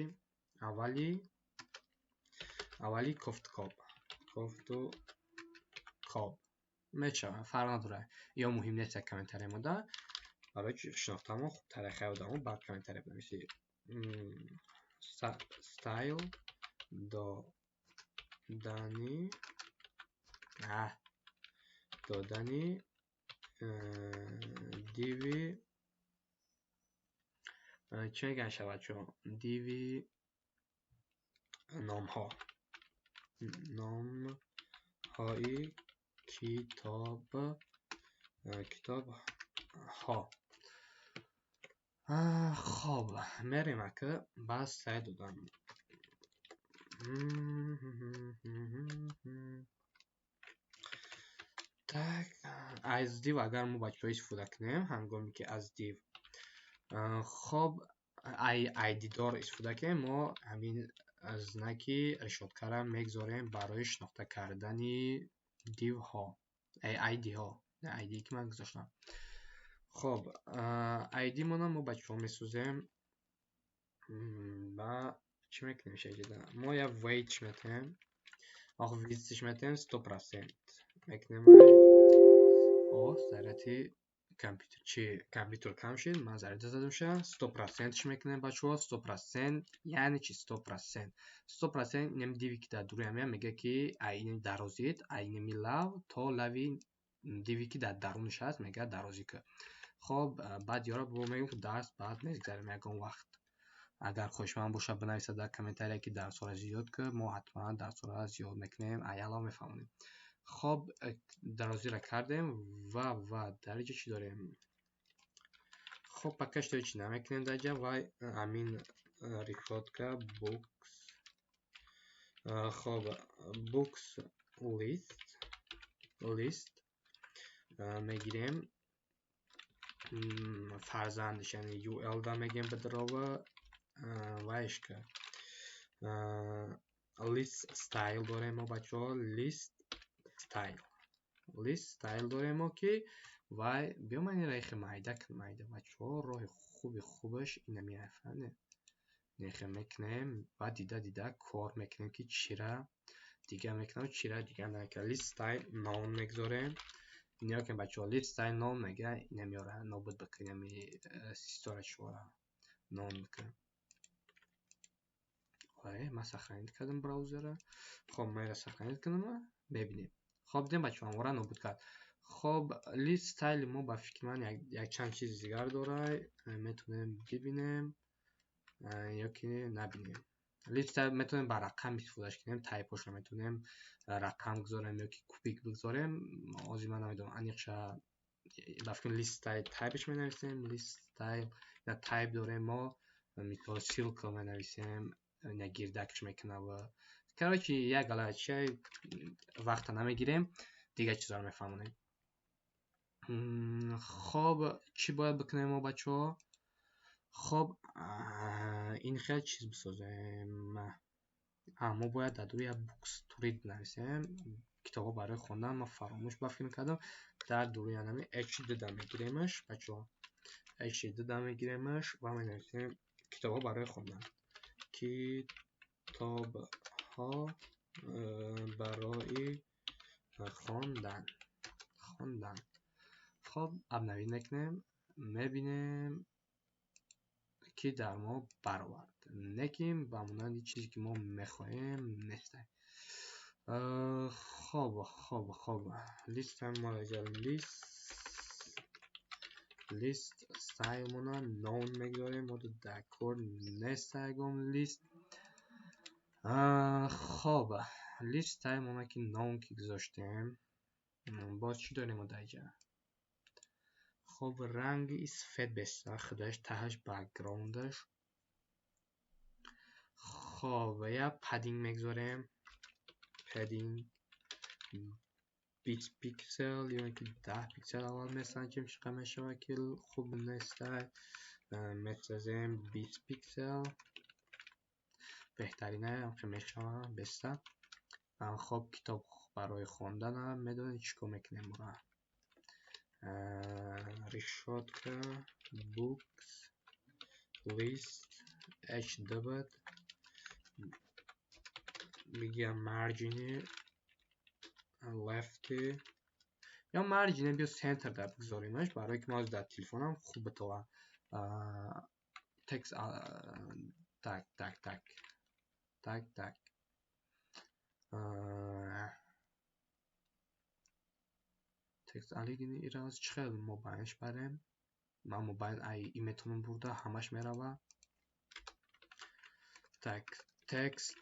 аввали кофткоб, кофтукоб мешавад, фарқ надорад. Ё муҳим нест як комментария мода, барои шинохтамо хубтар хеле одамо баъд комментария бинависӣ. Стайл додани диви чӣ мегӯянд шавад чо? Диви номҳо, номҳои китобҳо. Хоб мерем ака ба сай додан. Так, аз див агар мо бачаҳо истифода кунем, ҳангоме ки аз див хоб id-дор истифода кунем, мо ҳамин знаки решоткара мегзорем барои шинохта кардани дивҳо, id-ҳо. ID ки ман гузоштам. Хоб, ID мона мо бачаҳо месозем ва чӣ мекунем шаҷида? Мо як weight метаҳем. Ох, width метаҳем 100% мекунем. О, заряди компютер чи компютер кам шид, ман заряд задам ша. 100% мекунем, бачаҳо, 100% яъне чи? 100%. 100% инам div и ки дар дуруи ҳамя мега, ки айни дарозит, айними лав то лави div и ки дар дарунаш ҳаст, мега дарозӣ ки. Хоб, баъд ёра бо мегӯем, ки дарс баъд мегзарем ягон вақт. Агар хоҳишманд бошад, бинависад дар комментария, ки дарсҳоро зиёд ки, мо ҳатман дарсҳоро зиёд мекунем, аяло мефаҳмонем. Хоб, дарозиро кардем ва дар инҷо чӣ дорем? Хоб, пока что ҳеч намекунем дар инҷа ва амин решётка books. Хоб, books list мегирем, фарзандш, яъне ul да мегем бидрова вайшка list style дорем мо, бачаҳо, list style дорем мо, ки вай биё ман инро ихе майда кунам, майда, бачаҳо. Роҳи хуби хубаш ина меафане, нехе мекунем ва дида дида кор мекунем, ки чира дига мекунам, чира дига намекунам. List style none мегузорем. Нигоҳ кунед, бачаҳо, list style none мега, ина меора нобуд бикунем, ситорачиҳоро none бикунем. Ман сохранить кардам браузера. Хоб, ман инро сохранить кунам, мебинем. Хоб, дидем, бачаҳо, амора нобуд кард. Хоб, list style мо ба фикри ман якчанд чизи дигар дорад, метавонем бибинем ё ки набинем. List style метавонем ба рақам истифодаш кунем, type ҳошро метавонем рақам гузорем ё ки кубик бигузорем. Ҳозир ман намедонам аниқша. Ба фикри list style type ш менависем, list style type дорем мо, мисол circle менависем, гирдакш мекунад. Короче, як галача вақта намегирем, дигар чизҳоро мефаҳмонем. Хоб, чӣ бояд бикунем мо, бачаҳо? Хоб, ин хел чиз бисозем. Мо бояд дар дуруи як books to read бинависем, китобҳо барои хондан. Ман фаромӯш ба фикр кардам. Дар дуруи анами h дуда мегиремаш, бачаҳо, h дуда мегиремаш ва менависем китобҳо барои хондан, китобҳо барои хондан. Хоб, обновить мекунем, мебинем, ки дар мо баровард, лекин ба монанди чизе ки мо мехоҳем нест. Хоб, list мо list style мона none мегузорем, мо дар кор нест ягон list. Хоб, list style мона ки none ки гузоштем, боз чӣ дорем мо дар инҷа? Хоб, ранги сафед беста худаш таҳаш background аш. Хоб, як padding мегузорем, padding 20 пиксел ё инки 10 пиксел. Аввал месанҷем, чӣ қадр мешавад, ки хуб нестай. Месозем 20 пиксел, беҳтарина ки мешавад беста. Хоб, китоб барои хонданам медонед чӣ кор мекунем мо? Решётка books list h буд, мегӯям margin left ё margin биё center дар бигзоримаш, барое ки мо дар телефонам хуб битова текст. Так, так, так, так, так, text align ира чӣ хел мобайнш барем? Ман мобайн ай и метавонам бурда, ҳамаш мерава. Так, text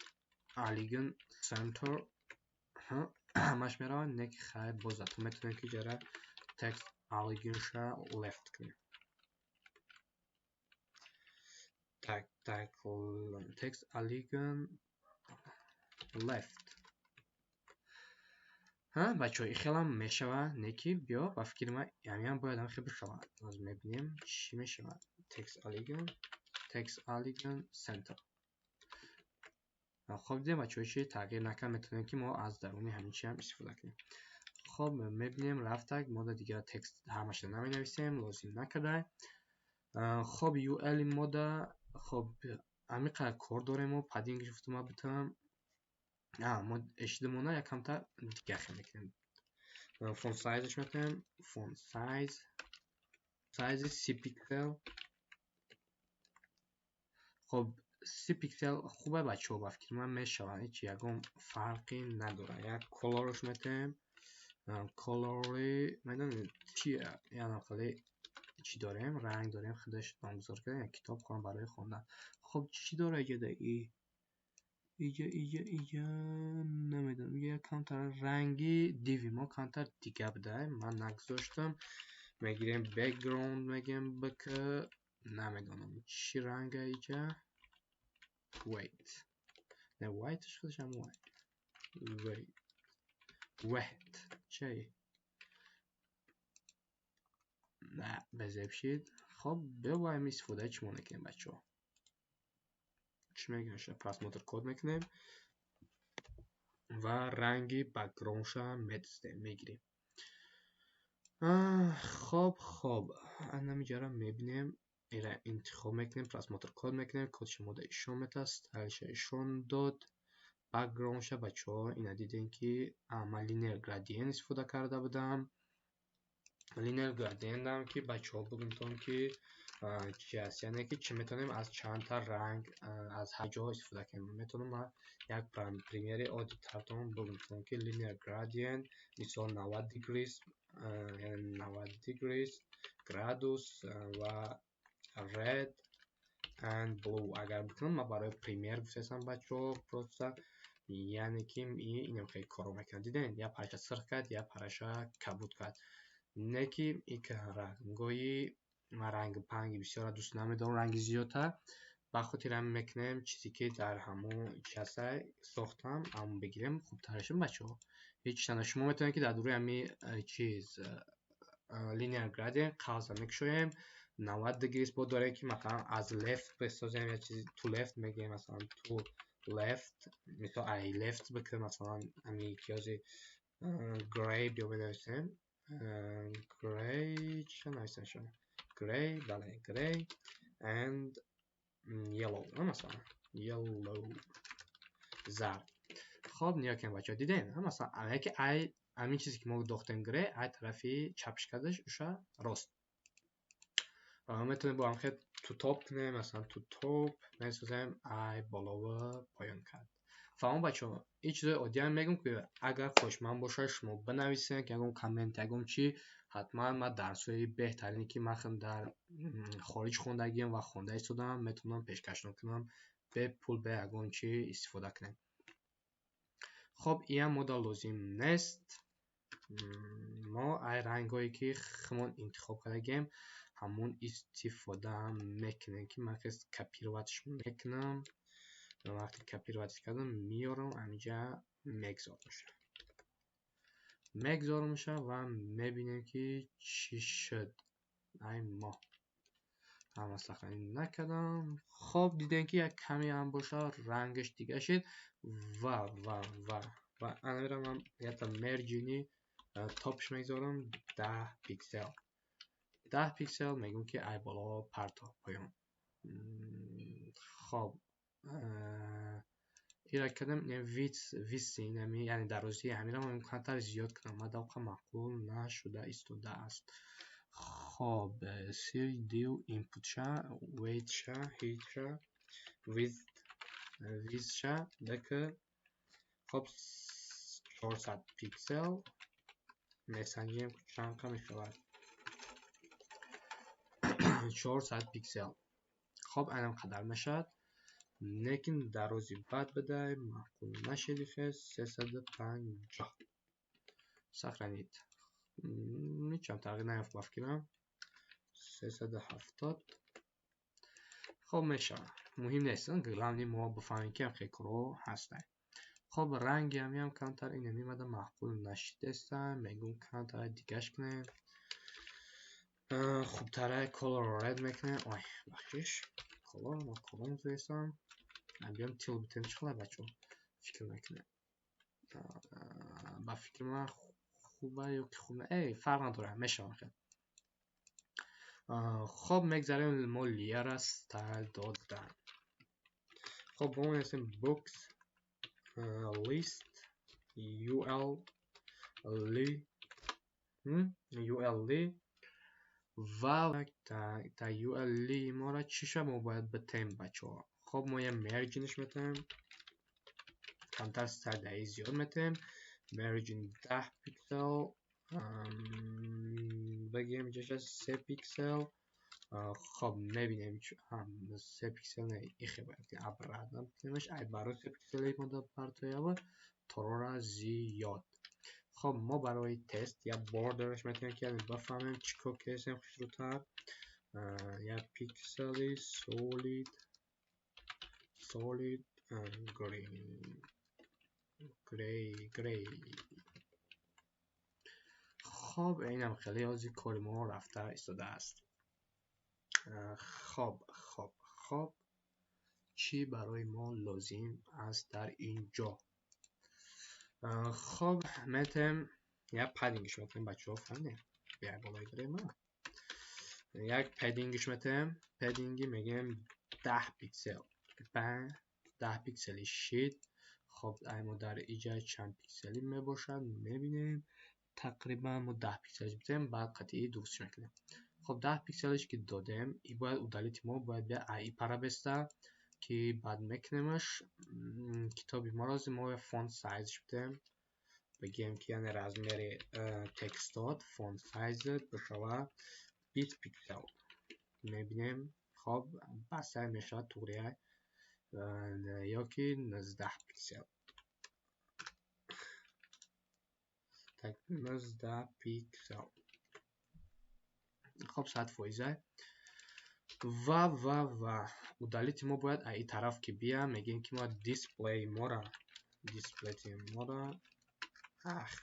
align center ҳамаш мерава, не ки хайр, боз зато метавонем ки ҷара text align ша left кунем. Так, так, text align left. Ҳа, бачаҳо, и хелам мешава, не ки биё, ба фикри ман ҳамиам бояд ҳам хел бишавад. Боз мебинем, чӣ мешавад. Text align center. Хоб, дидем, бачаҳо, чи тағйир накард. Метавонем, ки мо аз даруни ҳамин чи ҳам истифода кунем. Хоб. Хоб, мебинем, рафтак. Мо да дигар текст ҳамаша наменависем, лозим накардай. Хоб, ul мода, хоб, ҳамин қадар кор дорем. Мо padding гирифтума бутам. Мо h2 мона якамта дигар хел мекунем. Font size ш мекунем, font size 30 пиксел. Хоб, 30 пиксел хубе, бачаҳо, ба фикри ман мешавад, ҳеҷ ягон фарқе надорад. Як color ш метаҳем, color и медонед чи, янам хеле чӣ дорем, ранг дорем, худаш номгузор кардем, як китоб хонам барои хондан. Хоб, чӣ дора иҷода? И иҷа, иҷа, иҷа намедонам, иҷа камтар ранги div и мо камтар дига буда, ман нагузоштам. Мегирем, background мегӯем, bk, намедонам чӣ ранга иҷа, white, не, white худаш ҳам white, white чай на безеб шид. Хоб, биё бо ҳамин истифодаи чӣ мо мекунем, бачаҳо, чӣ мегӯям, просмотр код мекунем ва ранги background ша медиздем, мегирем. Хоб, анамиҷаро мебинем, ира интихоб мекунем, просмотр код мекунем, кодша мода ишон метаҳад, style ша ишон дод, background ша. Бачаҳо, ина дидем, ки ман linear gradient истифода карда будам. Linear gradient ам ки, бачаҳо, бигӯмтон, ки чи аст, яъне ки чӣ метавонем аз чандта ранг аз ҳар ҷо истифода кунем. Метавонам ман як пример и оддитартон бигӯмтон, ки linear gradient мисол 90 degrees, яъне 90 degrees градус ва red and blue агар бикунам, ман барои пример гуфтаистам, бачаҳо, просто, яъне ки инам хеле корро мекунад. Дидем, як параша сирх кард, як параша кабуд кард. Не ки ик рангҳои ман ранги панги бисёра дӯст намедорам, ранги зиёдта. Ба хотири ҳамин мекунем, чизе ки дар ҳамон чи ҳаста сохтам, ҳамон бигирем, хубтар шуд, бачаҳо. Ҳеҷ тана шумо метавонед, ки дар дуруи ҳамин чиз linear gradient қавса мекушоем, 90 degrees бо дорем, ки масалан аз left бисозем, я чизи to left мегӯем, масалан to left, мисол ай left бикун, масалан ҳамин киёзи gray биё менависем, gray чӣ нависем шуд, gray, бале, gray and yellow, масалан yellow, зард. Хоб, нигоҳ кунед, бачаҳо, дидем, масалан яке ай ҳамин чизе ки мо дохтем gray, ай тарафи чапш кардаш, уша рост. Метавонем бо ҳам хел to top кунем, масалан to top месозем, ай болову поён кард. Фаҳмо, бачаҳо, ин чизои оддиам мегӯм, ки агар хоҳишманд бошад, шумо бинависед ягон коммент, ягон чӣ. Ҳатман ман дарсҳои беҳтарине, ки ман дар хориҷ хондагиам ва хонда истодаам, метавонам пешкашон кунам, бепул, бе ягон чӣ истифода кунем. Хоб, иам мода лозим нест. Мо ай рангҳое, ки худмон интихоб кардагием, ҳамон истифода мекунем, ки ман хес копировать ш мекунам. Вақте копировать ш кардам, меёрам, ҳаминҷа мегзорамша ва мебинем, ки чӣ шуд. Ай мо ҳама сохранить накардам. Хоб, дидем, ки як каме ҳам бошад, рангаш дига шуд. Ва ана ман якта margin и top ш мегзорам 10 пиксел, 10 пиксел мегӯм, ки ай боло парто поён. Хоб, ира кардам, width, инами, яъне дарозии ҳаминро ман камтар зиёд кунам, ман давқа маъқул нашуда истодааст. Хоб, cd div input ша, weight ша, height ша, width ша дк, хоб, 400 пиксел месанҷем, чанд мешавад 400 пиксел. Хоб, айнан қадар мешавад, лекин дарози бад бидай, маъқул нашиди хес, 350. Сохранить. Ҳечам тағйир наёфт, ба фикрам 370. Хоб, мешавад, муҳим нест, главное мо бифаҳмем, ки ҳамхел корҳо ҳастанд. Хоб, ранги ҳамиам камтар ин меомада, маъқул нашидеста, мегӯм камтар дигаш кунем, хубтара color red мекунем. Ой, бахшиш, color ма color гузоштам. Биём teal битем, чӣ хела, бачаҳо, фикр мекунем? Ба фикри ман Хубе ё ки хуб, фарқ надорад, мешавад хел. Хоб, мегзарем мо li яра style додан. Хоб, бо мо менависем books list ul li, ul li ва та ul li моро чӣ шуд, мо бояд битем, бачаҳо. Хоб, мо я margin ш метаем, камтар style даи зиёд метаем, margin 10 пиксел бигем, ҷаша 3 пиксел. Хоб, мебинем, 3 пиксел не, ихе бояд обратно бикунемаш, ай барои 3 пиксели мо партоява торора зиёд. Хоб, мо барои тест я border ш метавонем, ки бафаҳмем чӣ кор кардем хушрӯтар. Як пиксели solid green, gray, gray. Хоб, инам хеле ҳозир кори мо рафта истодааст. Хоб, чӣ барои мо лозим аст дар ин ҷо? Хоб, метавем як padding ш метавем, бачаҳо, фаҳмидем? Бия болои дорем, як padding ш метавем, padding и мегӯем 10 пиксел, 10 пиксели шид. Хоб, ай мо дар иҷа чанд пикселӣ мебошад, мебинем. Тақрибан мо 10 пикселш битем, баъд қатъии дурустш мекунем. Хоб, 10 пикселш ки додем, и бояд удалить мо бояд бия ай пара беста, ки баъд мекунемаш. Китоби моро мо font size ш битем, бигем ки яъне размери текстот font size бишавад 20 пиксел. Мебинем, хоб, басай мешавад, туғрия ё ки 19 пиксел. Так, 19 пиксел. Хоб, 100%. Ва удалить мо бояд ай тараф ки бия, мегӯем ки мо display мора, display мора, ах,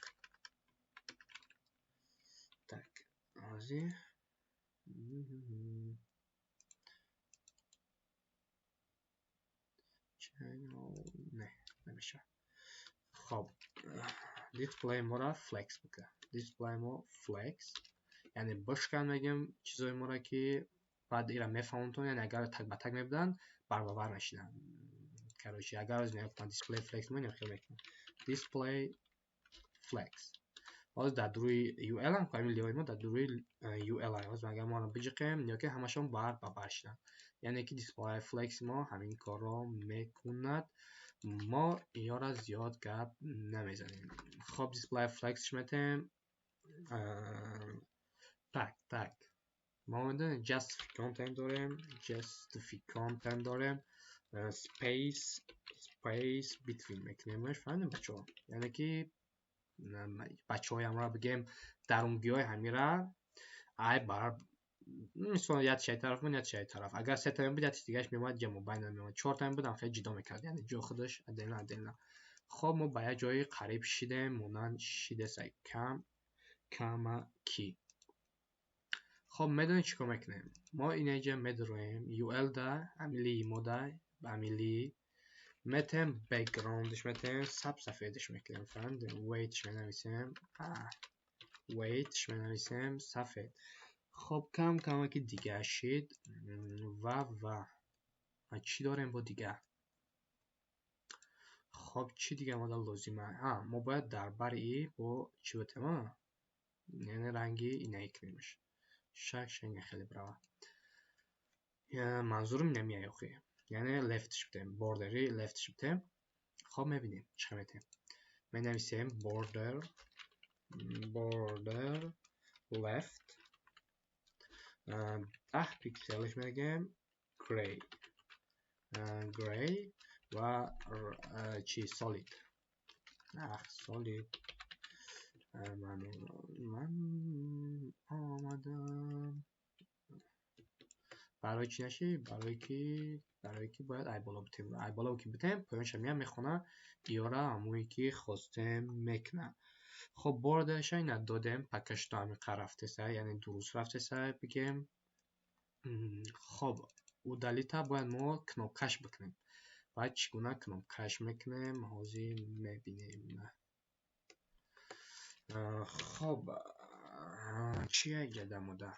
так, ҳозир не намешавад. Хоб, display мора flex бикунем, display мо flex, яъне бишкан мегӯем чизои моро, ки баъд ира мефаҳмонтон, яъне агар так ба так мебуданд, баробар мешиданд. Короче, агар мегуфтанд display flex, мо хел мекунем display flex. Ҳозир дар дуруи ul ам ҳамин li мо дар дуруи ul. Ҳозир агар мо биҷиқем, ё ки ҳамашон бар ба бар шиданд, яъне ки display flex мо ҳамин корро мекунад. Мо иёра зиёд гап намезанем. Хоб, display flex метаем. Так, так, мо медонем justify content дорем, justify content дорем, space, space between мекунемаш, фаҳмидем, бачаҳо? Яъне ки бачаҳои ҳамро бигем, дарунгиҳои ҳамира ай бар мисол як шай тараф мон, як шай тараф. Агар се буд, як дигараш меомад, ҷамъ байна меомад. Чор тайм буд, ҳам хеле ҷудо мекард, яъне ҷои худаш отдельно, отдельно. Хоб, мо ба як ҷои қариб шидем, монанд шидесай кам камаки. Хоб, медонед чӣ кор мекунем? Мо инаҷа медроем ul да ҳамин li мо, да ҳамин li метаем, background ш метаем, саб сафедаш мекунем, фаҳмидем? Weight ш менависем, weight ш менависем сафед. Хоб, кам камаки дигар шид. Ва чӣ дорем бо дигар? Хоб, чӣ дигар мода лозима? Мо бояд дар бари и бо чӣ битем, яъне ранги инаи кунемаш, шак шанга хеле брава. Манзурум намеяй охи, яъне left ш битем, border и left ш битем. Хоб, мебинем чӣ метем. Менависем border left 10 пикселш мегӯем, gray, gray ва чи solid, ах, solid. Ман омадам барои чӣ наши? Барои ки бояд ай боло битем. Ай боло ки битем, поёнша меям, мехона, иёра ҳамое ки хостем мекунад. Хоб, border ша ина додем, пакаш то ҳамин рафтеса, яъне дуруст рафтеса бигем. Хоб, удалить а бояд мо кнопкаш бикунем. Баъд чӣ гуна кнопкаш мекунем, ҳозир мебинем. Хоб, чия иҷода мода?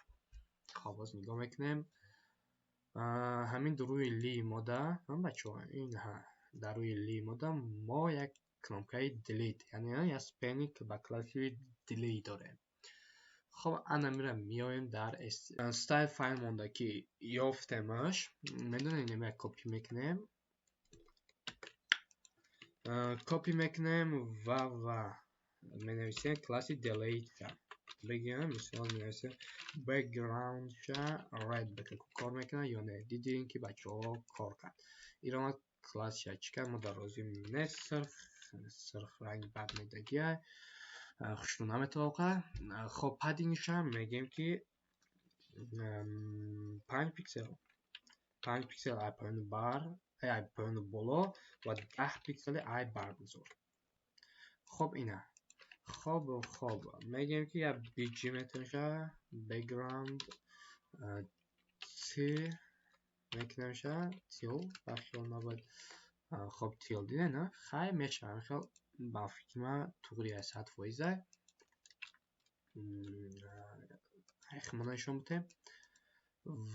Хоб, боз нигоҳ мекунем. Ҳамин рӯи li мода, бачаҳо, ин дар рӯи li мода мо як кнопкаи delete, яъне як span ба класси delete дорем. Хоб, ана мира меоем дар style файл монда, ки ёфтемаш, медонем, як копи мекунем. Копи мекунем ва менависем класси delete бигӯям, мисол менависем background-ша red бика, кор мекунад ё не? Дидем, ки бачаҳо, кор кард. Иро классша чӣ кард? Мо дар розӣ нест, сирх сирх ранг бад медагия, хушрӯ наметавоқа. Хоб, padding-ша мегӯем, ки 5 пиксел, 5 пиксел ай поёну бар, ай поёну боло ва 10 пиксели ай бар бигзор. Хоб, ина. Хоб, мегӯем, ки як bg метавонша, background t мекунемша, teal ба хиёл набояд. Хоб, teal дидем, на? Хай, мешавад хел, ба фикри ман туғри аст, 100%. Химона нишон бидем.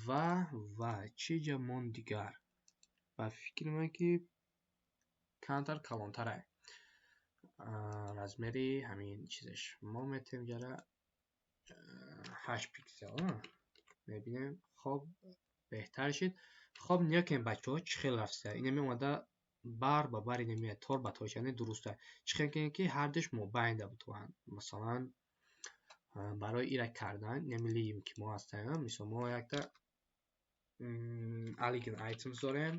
Ва чӣ ҷа монд дигар? Ба фикри ман, ки камтар калонтар размери ҳамин чизаш. Мо метавонем ҷара 8 пиксел мебинем. Хоб, беҳтар шид. Хоб, нигоҳ кунем, бачаҳо, чӣ хел рафта. Инами омада бар ба бар, инами тор ба тор, яъне дуруста. Чӣ хел кунем, ки ҳардуш мобайнда бутаванд? Масалан, барои ира кардан, инами li-им ки мо ҳастем, мисол, мо якта align items дорем,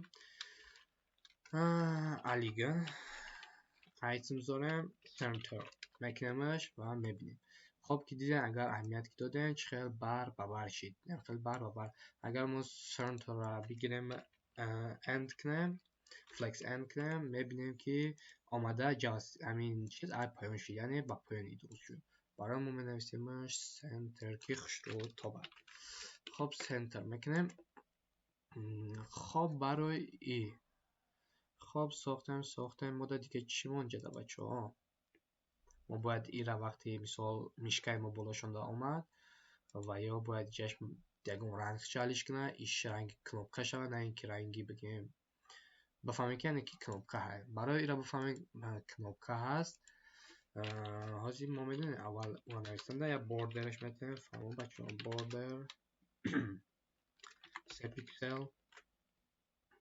align items дорем, center мекунемаш ва мебинем. Хоб, ки дидем, агар аҳамият ки додем, чӣ хел бар ба бар шид, хел бар ба бар. Агар мо center-ро бигирем, end кунем, flex end кунем, мебинем, ки омада ҳамин чиз ай поён шид, яъне ба поёни дуруст шуд. Барои мо менависемаш center, ки хушрӯ тобад. Хоб, center мекунем. Хоб, барои и хоб сохтем мода дига чӣ монҷада, бачаҳо? Мо бояд ира вақте, мисол, мишкаи мо болошонда омад ва ё бояд ҷаш ягон ранг чалиш кунад, иш ранги кнопка шавад, на ин ки ранги бигем, бифаҳмем, ки яъне ки кнопка ҳаст. Барои ира бифаҳмем, кнопка ҳаст, ҳозир мо медонем, аввал ура нависанда як border-аш метавонем. Фаҳмо, бачаҳо? Border 3 пиксел,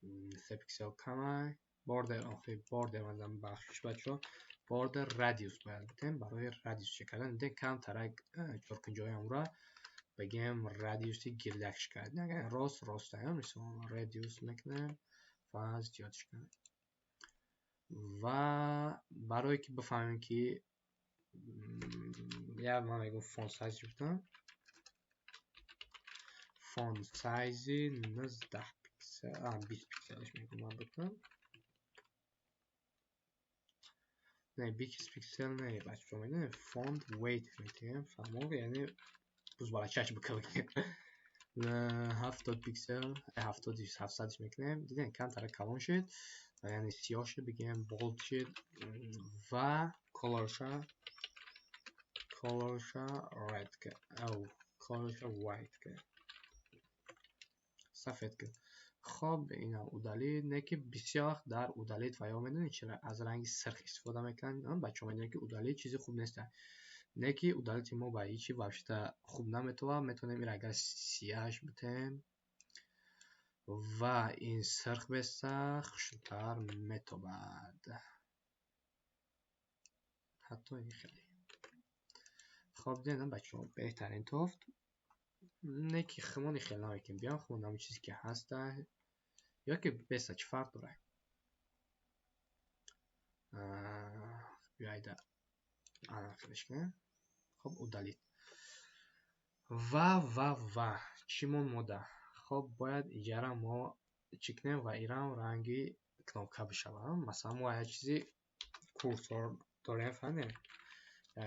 3 пиксел камай border, охи border мазам, бахшиш, бачаҳо, border radius бояд битем. Барои radius чӣ кардан? Дидем, камтарак чоркунҷои амра бигем, радиуси гирдакш кард, агар рост роста, мисол, radius мекунем ва зиёдш кунем. Ва барое ки бифаҳмем, ки як ман мегӯм, font size гуфтам, font size 19 пиксел, 20 пикселаш мегӯм ман бикунам. Не, 20 пиксел не, бачаҳо, медонем, font weight метиҳем, фаҳмо, яъне бузбалачач бикунем, 70 пиксел, 70, 700-ш мекунем. Дидем, камтара калон шуд, яъне сиёҳ шуд, бигем, bold шуд ва color-ша red ки, ав color-ша white ки, сафед ки. Хоб, ина удалить, не ки бисёр вақт дар удалить ва ё медонед, чира аз ранги сирх истифода мекунанд? Бачаҳо, медонед, ки удалить чизи хуб нест, не ки удалить мо ба ҳечи вообще хуб наметавад. Метавонем ира агар сияҳаш битем ва ин сирх беста, хушрӯтар метобад. Ҳатто ин хеле хоб. Дидем, бачаҳо, беҳтарин тофт, не ки химони хел намекунем, биём химон ҳамин чизе ки ҳаста ё ки беста, чӣ фарқ дорад? Биёйда, хелеш кунем. Хоб, удалить ва чӣ монд мода? Хоб, бояд иҷара мо чӣ кунем ва ирам ранги кнопка бишавад. Масалан, мо як чизи курсор дорем, фаҳмидем,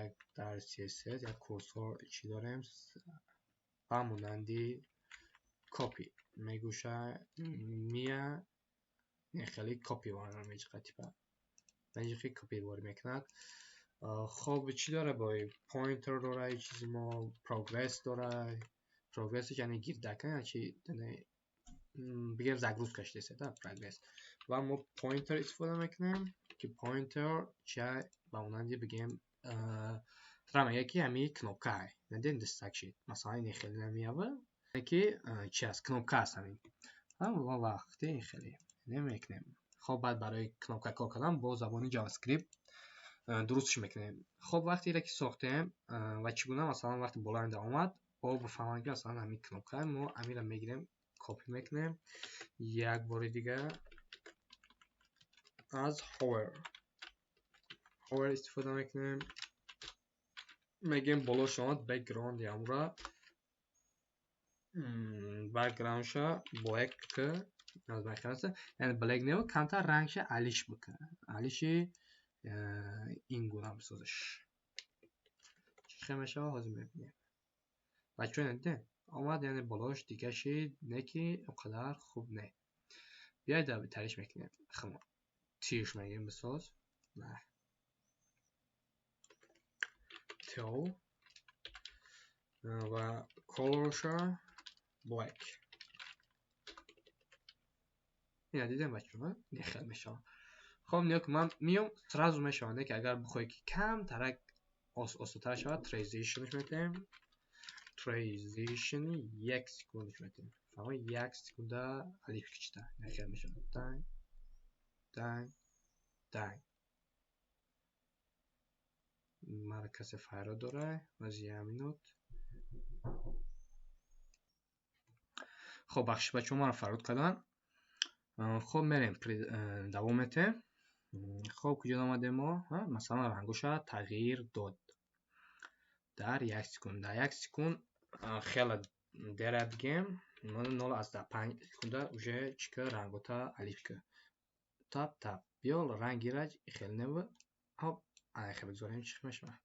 як дар CSS як курсор чӣ дорем, ба монанди копи мегӯша, мия хеле копи меҷиқа, типа меҷиқи копи ворӣ мекунад. Хоб, чӣ дора бо pointer дора, чизи мо progress дора. Progress яъне гирдака чи, бигем, загрузка шудеста да прогресс. Ва мо pointer истифода мекунем, ки pointer чи ба монанди, бигем, тра мегӯяд, ки ҳамин кнопка ай надем дастак шид, масалан, ин хеле намеява, ки чи аст, кнопка аст ҳамин. Ва вақте ин хеле мекунем, хоб, баъд барои кнопка кор кардан бо забони JavaScript дурустш мекунем. Хоб, вақте ире ки сохтем ва чӣ гуна, масалан, вақте болоинда омад, бо бифаҳманд, ки масалан ҳамин кнопка, мо ҳаминро мегирем, копӣ мекунем як бори дигар, аз hover истифода мекунем. Мегӯем, болош омад, background ямра, background ша black, яъне black не, камтар рангша алиш бикунад, алиши ин гуна бисозиш. Чӣ хел мешавад, ҳозир мебинем. Бачаҳо, дидем, омад, яъне болош дига шид, не ки он қадар хуб не. Биёед, тариш мекунем, тирш мегӯем, бисоз, на teal ва color ша black. Ина дидем, бачаҳо, не хел мешавад. Хоб, нигоҳ кун, ман миём, сразу мешавад, не ки агар бихоҳӣ, ки камтарак осонтар шавад, transition метаҳем, transition 1 секундаш метаҳем. Фаҳмо, 1 секунда алиф кичита хел мешавад, данг данг данг. Мара касе файро дора аз як минут. Хоб, бахшиш, бачаҳо, маро фарёд карданд. Хоб, мерем, давом метаҳем. Хоб, куҷо омадем мо? Масалан, рангоша тағйир дод дар 1 секунд. Дар 1 секунд хеле дера, бигем, 0,5 секунда уже чӣ ка рангота алиф ка тап тап биё, рангира хеле нева. Хоб, ана хеле бигзорем, чӣ мешавад?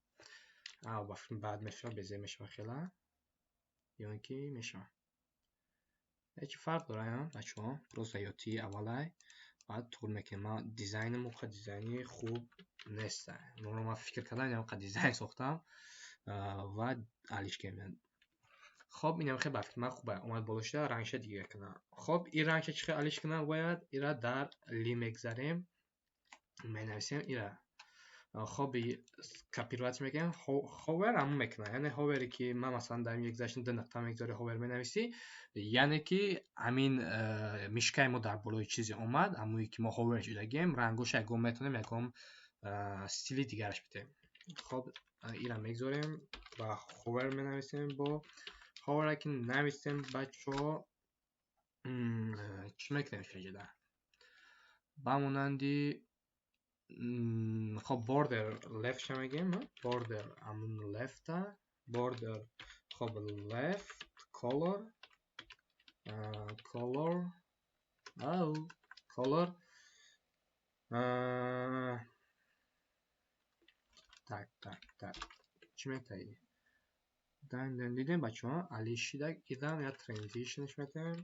Баъд мешавад, безеб мешавад хела ё ин ки мешавад, ҳеҷ фарқ дора, бачаҳо, просто ёти аввалай, баъд туғри мекунем. Ман дизайнам онқадр дизайни хуб нест. Ман фикр кардам, инқадр дизайн сохтам ва алиш кардем. Хоб, инам хеле ба фикри ман хуб омад, боло шуда, рангша дигар кунам. Хоб, ин рангша чӣ хел алиш кунам? Бояд ира дар li мегзарем, менависем ира. Хоб, копировать мекунем, hover ҳамон мекунам, яъне hover е ки ман, масалан, дар ин гузашта ду нуқта мегузори, hover менависӣ, яъне ки ҳамин мишкаи мо дар болои чизе омад, ҳамое ки мо hover шудагем, рангоша ягон метавонем ягон стили дигараш бидиҳем. Хоб, ира мегузорем ва hover менависем. Бо hover ки нависем, бачаҳо, чӣ мекунем шаҷада? Ба монанди, хоб, border left ша мегӯем, border ҳамун left, border, хоб, left color, color, color, так, так, так, чӣ метаҳӣ? Дидем, бачаҳо, алишида идам, я transition ш метаҳем,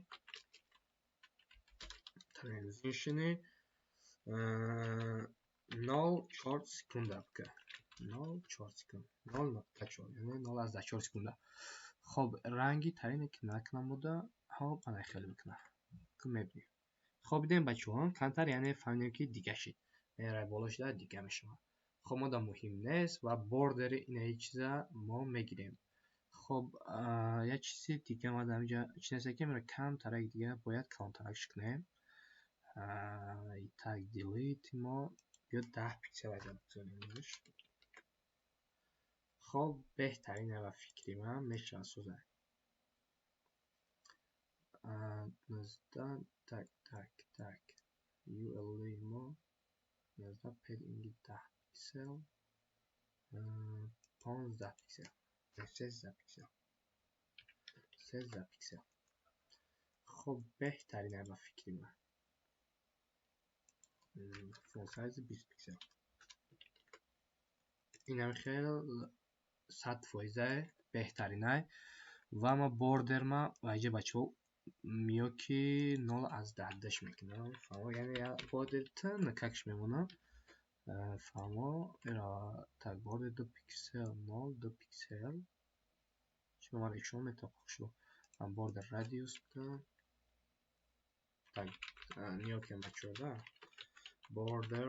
transition и 0,4 секунда бика, 0,4 секунд, 0,4, яъне 0,4 секунда. Хоб, ранги тарине ки накунам буда. Хоб, ана хеле мекунам, мебинем. Хоб, дидем, бачаҳо, камтар, яъне фаҳмидем, ки дига шид, яъне боло шуда дига мешавад. Хоб, мода муҳим нест ва border и инаи чиза мо мегирем. Хоб, як чизи дига ма дар инҷа чи нест, ки камтарак дига бояд калонтаракш кунем. Так, delete мо биё, 10 пиксел агар бигзорем. Хоб, беҳтарина ба фикри ман мешавад созад. Так, так, так, ul мо 19, padding 10 пиксел, 15 пиксел, 13 пиксел, 13 пиксел. Хоб, беҳтарина ба фикри ман. Font size 20 пиксел, инам хел 100 фоиза беҳтаринай. Ва ма border ма ва инҷа, бачаҳо, миё ки 0,10 даш мекунам, яъне border тынакакш мемонам. Фаҳмо, так, border 2 пиксел 0 2 пиксел. Чӣ ба ман ишон метавон шуд? Border radius бидам. Так, нигоҳ кунем, бачаҳо, да? Border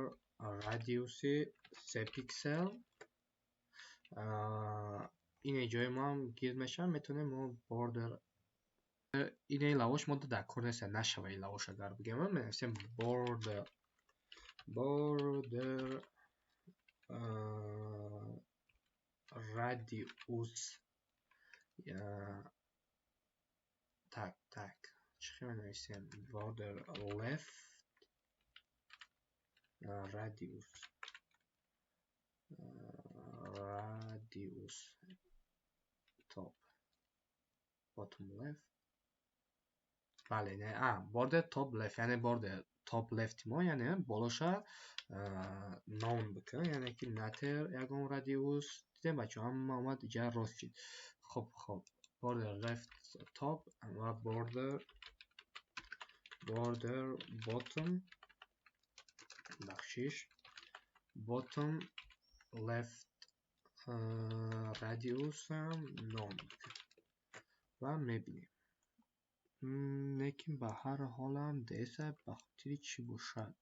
radius-и 3 пиксел. Ине ҷои мо ҳам гирд мешавад, метавонем мо border ине лавош мо дар кор нест, нашава ин лавош, агар бигем, менависем border radius. Так, так, чӣ хел менависем? Border left radius top, bottom left. Бале, не, а border top left, яъне border top left мо, яъне болоша none бикун, яъне ки натер ягон radius. Дидем, бачаҳо, ҳама омад, иҷа рост шид. Хоб, border left top ва border bottom, бахшиш, bottom left radius ҳам none ва мебинем. Лекин ба ҳар ҳолам деса ба хотири чӣ бошад?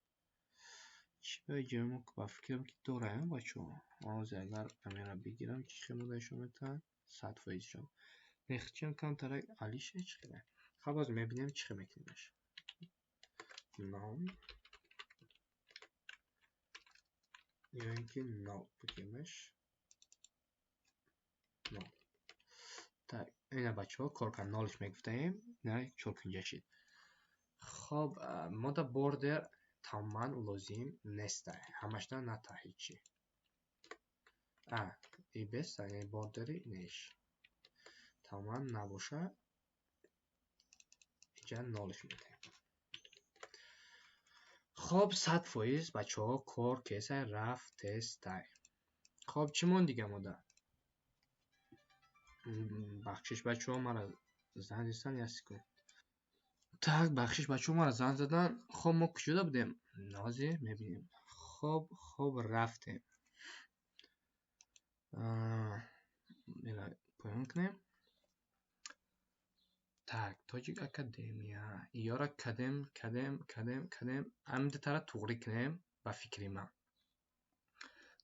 Чӣ ба ҷои мо, ба фикрам, ки дораем, бачаҳо. Ҳозир агар камера бигирам, чӣ хел нишон метаҳад? 100% шон. Нехчиам камтарак алиша чӣ хеле. Хаб, ҳозир мебинем, чӣ хел мекунемаш. None ё ин ки нол бигемаш. Нол. Так, ина, бачаҳо, кор кард, нолш мегуфтаем, ина чоркунҷа шид. Хоб, мода border тамоман лозим неста. Ҳамашда ната ҳечи. А, и беста, яъне border-и неш. Тамоман набоша, иҷа нолш метаҳем. Хоб, 100%, бачаҳо, кор кесай, рафт тестай. Хоб, чӣ монд дига мода? Бахшиш, бачаҳо, мара занг застан, як секунд. Так, бахшиш, бачаҳо, мара занг задан. Хоб, мо куҷода будем? Ҳозир мебинем. Хоб, рафтем. Ина поён кунем. Так, Тоҷик Академия. Иёра кадем, кадем, кадем, кадем. Ҳамин дутара туғрӣ кунем, ба фикри ман.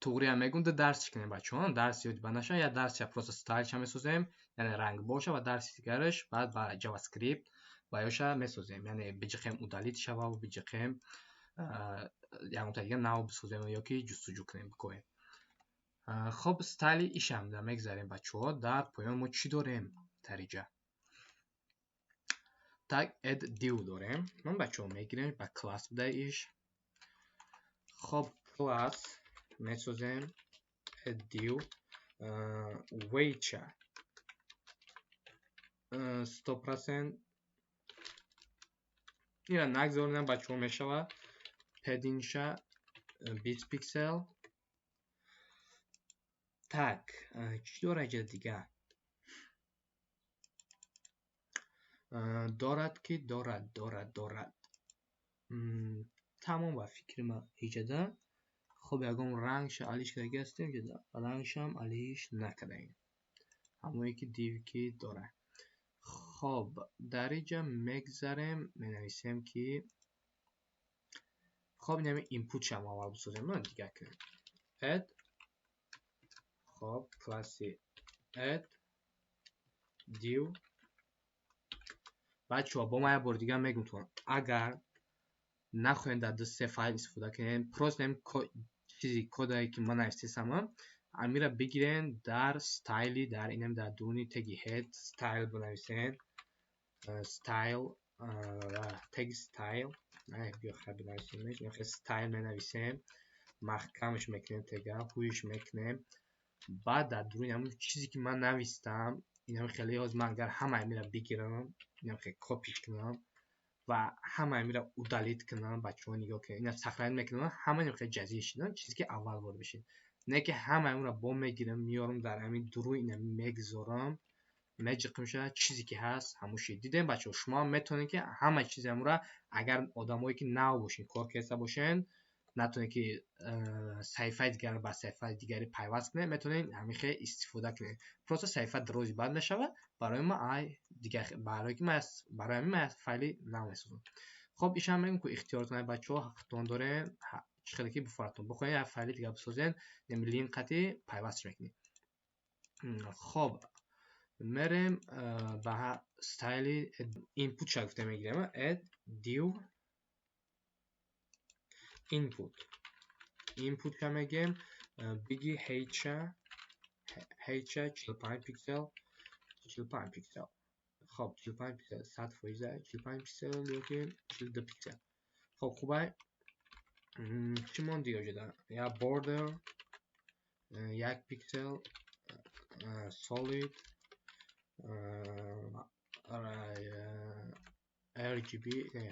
Туғриам мегӯм, ду дарс чӣ кунем, бачаҳо? Дарс ёд ба наша, як дарсия просто style-ша месозем, яъне ранг боша, ва дарси дигараш баъд ба JavaScript ва ёша месозем. Яъне биҷиқем удалить шававу биҷиқем ягонта дига нав бисозем ё ки ҷустуҷӯ кунем, бикоҳем. Хоб, style-и ишам да мегзарем, бачаҳо. Дар поён мо чӣ дорем тариҷа? Так, add div дорем. Ман, бачаҳо, мегирем, ба класс буда иш. Хоб, класс месозем add div, weight-ша 100%, ира нагзоринам, бачаҳо, мешавад. Padding-ша 20 пиксел. Так, чӣ дора иҷа дига? Дорад ки дорад, дорад, дорад. Тамом, ба фикри ман, иҷада. Хоб, ягон рангша алиш кардаги ҳастем иҷада? Рангшам алиш накардаем. Ҳамое ки div ки дорад. Хоб, дар инҷа мегзарем, менависем ки хоб, инами input-шам аввал бисозем, дигар кунем. Add, хоб, класси add div. Бачаҳо, бо ман як бори дигар мегӯм, агар нахоҳем дар ду се файл истифода кунем, просто ҳамин чизи кодае ки ман навистесамам, амира бигирен, дар style-и, дар инам, дар дуни теги head style бинависен, style, теги style, биё хай бинависемш, style менависем, маҳкамаш мекунем, тега ҳуиш мекунем, баъд дар дуруни ҳамон чизе ки ман навистам, инам хеле ҳозир ман агар ҳама амира бигирам, инам хеле копиш кунам ва ҳама амира удалить кунам, бачаҳо, нигоҳ кунед, ина сохранить мекунам, ҳама инам хеле ҷазир шидан, чизе ки аввал ворид бишед. Не ки ҳама амира бо мегирам, меорам, дар ҳамин дуруни ина мегузорам, меҷиқимша, чизе ки ҳаст ҳамун шид. Дидем, бачаҳо, шумо ҳам метавонед, ки ҳама чизи амура, агар одамое ки нав бошен, кор кеста бошен, Натонед, ки саҳифаи дигарро ба саҳифаи дигаре пайваст кунед, метавонед ҳамин хел истифода кунед. Просто саҳифа дарози бад мешавад. Барои ма ай дигар, барои ки ма барои ҳамин ман файли нав месозам. Хоб, ишам мегӯм, ки ихтиёртон, бачаҳо, ҳақтон дорем, чӣ хеле ки бифоратон бихоҳед, як файли дигар бисозед, линк қати пайвастш мекунед. Хоб, мерем ба стайли input ша гуфта мегирем, add div input, input ша мегем, биги height ша 45 пиксел, 45 пиксел. Хоб, 45 пиксел, 100%, 45 пиксел ёки 42 пиксел. Хоб, хубай. Чӣ монд дига ҷода? Я border 1 пиксел, solid RGB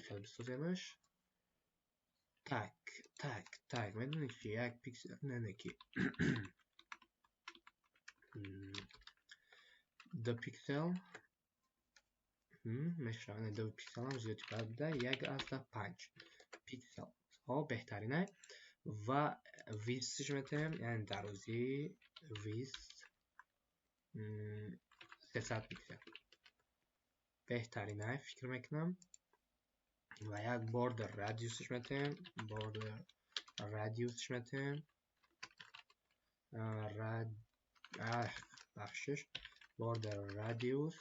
хеле бисоземаш. Так, так, так, медонед ки 1 пиксел не, ки 2 пиксел мешавад, 2 пикселам зиёди бад буда, 1,5 пиксел. Хоб, беҳтарина. Ва width ш метавонем, яъне дарозии width 300 пиксел. Беҳтарина, фикр мекунам. Ва як border radius ш метавонем, border radius ш метавонем, рад, бахшиш, border radius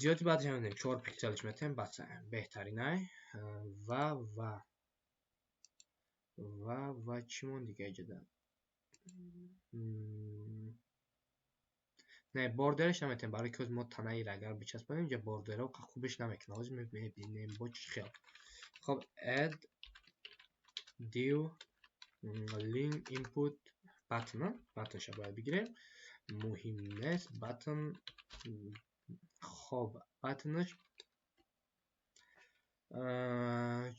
зиёди баъд ҳам 4 пикселш метавонем, бас, беҳтаринай. Ва чӣ монд дига иҷода? Не, border ш наметавонем, барои ки мо танаиро агар бичаспонем, инҷа border ҳо хубиш намекунад. Ҳозир мебинем бо чӣ хел. Хоб, add div link input button, button ша бояд бигирем, муҳим нест button. Хоб, button ш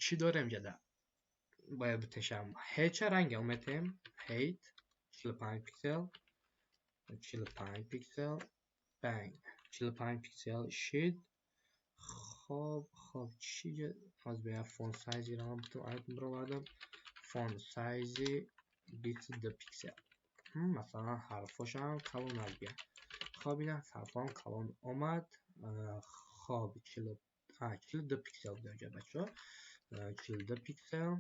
чӣ дорем ҷада? Бояд битешам. Height ранги метем, height 45 пиксел, 45 пиксел, bang, 45 пиксел шид. Хоб, чӣ ҳозир ба як font size ро ман бутун баровардам, font size 22 пиксел. Масалан, ҳарфошам калон аст бия. Хоб, ина ҳарфҳоам калон омад. Хоб, 42 пиксел буда инҷа, бачаҳо, 42 пиксел.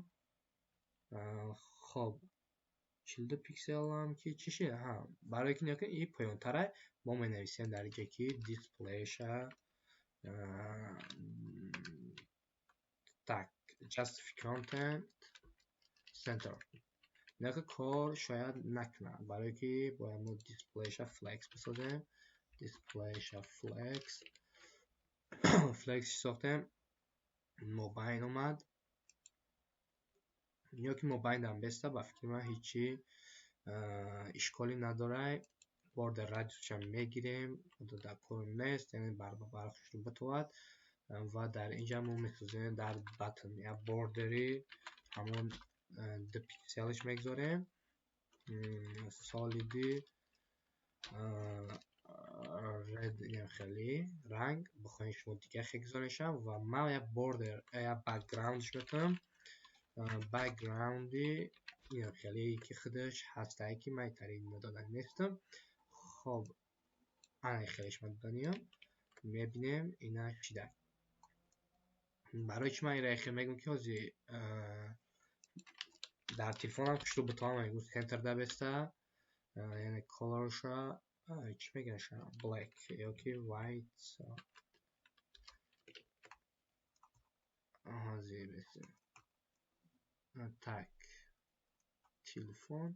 Хоб, 42 пикселам ки чӣ шид? Ҳа, барои ки нигоҳ кунед, и поёнтара мо менависем дар инҷа, ки display ша так, justify content center. Нигоҳ, кор шояд накунад, барое ки бояд мо display ша flex бисозем. Display ша flex, flex сохтем, мобайн омад ё ки мобайнам беста, ба фикри ман ҳечи ишколе надорад. Border radius шам мегирем, дар кор нест, яъне бархушро битовад. Ва дар инҷа мо месозем дар button як border и ҳамон 2 пикселш мегузорем, solid red, хеле ранг бихоҳед шумо дига хел гузорешам. Ва ман як border, як background ш метавонам, background и хеле ки худаш ҳастае, ки ман тари надодан нестам. Хоб, ана хелеш ман доданиям, мебинем ина чида. Барои чӣ ман инро хел мегӯям, ки ҳозир дар телефонам хушрӯ битавонам, мегӯм center да беста, яъне color ша чӣ мегӯяша, black ё ки white. Ҳозир бесем. Так, телефон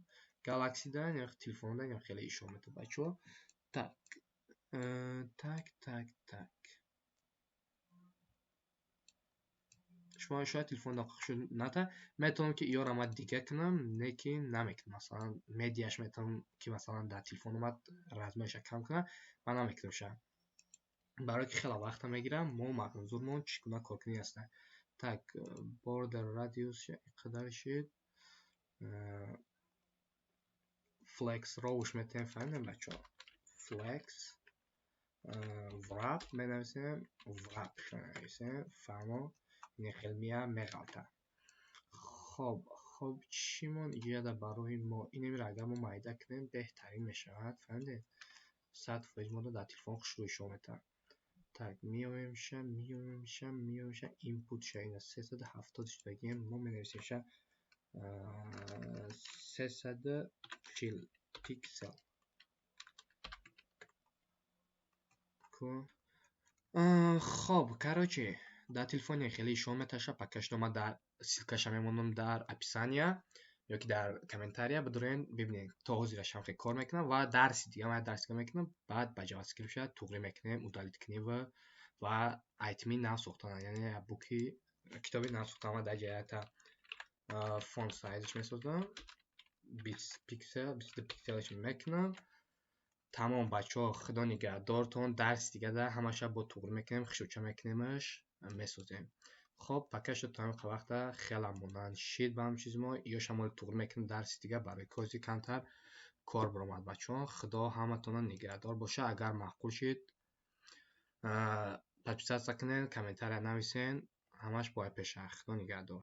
Galaxy да, телефонда хеле ишон метавад, бачаҳо. Так, так, так, так, шумо шояд телефон шуд ната, метавонам ки иёро ман дига кунам, не ки намекунам. Масалан, медиаш метавонам, ки масалан дар телефон омад, размер ша кам кунам, ман намекунам ша, барое ки хеле вақта мегирам. Мо манзурмон чӣ гуна коркунӣ ҳаста. Так, border radius иқадар шид, flex row ш метавонем, фаҳмидем, бачаҳо? Flex wrap менависем, wrap менависем, фаҳмо. Ин хел мия меғалта. Хоб, чӣ мон иҷода барои мо? Инамиро агар мо майда кунем, беҳтарин мешавад, фаҳмидед? 100% моро дар телефон хушрӯ ишон метавад. Так, меоемша, меоемша, меоемша, input ша ина 370 шудагием, мо менависемша 340 пиксел. Хоб, короче, дар телефоне хеле ишон меташа. Пока что ман дар ссылка ша мемонам дар описания ё ки дар комментария, бидурен бибинед. То ҳозира шам хеле кор мекунам ва дарси дига ман дарси дига мекунам, баъд ба JavaScript ша туғрӣ мекунем, удалить кунем ва item и нав сохтан, яъне book и китоби нав сохтан. Ва дар ҷаята font size ш месозам 20 пиксел, 22 пикселаш мекунам. Тамом, бачаҳо, худо нигаҳдортон. Дарси дигада ҳамаша бо туғрӣ мекунем, хушуча мекунемаш, месозем. Хоб, пока что то ҳамин вақта хелам монанд шид ба ҳам чиз мо ё шамоли туғрӣ мекунем дарси дига, барои кози камтар кор баромад. Бачаҳо, худо ҳаматонро нигаҳдор боша. Агар маъқул шид, подписаться кунед, комментария нависен, ҳамаш бояд пеша. Худо нигаҳдор.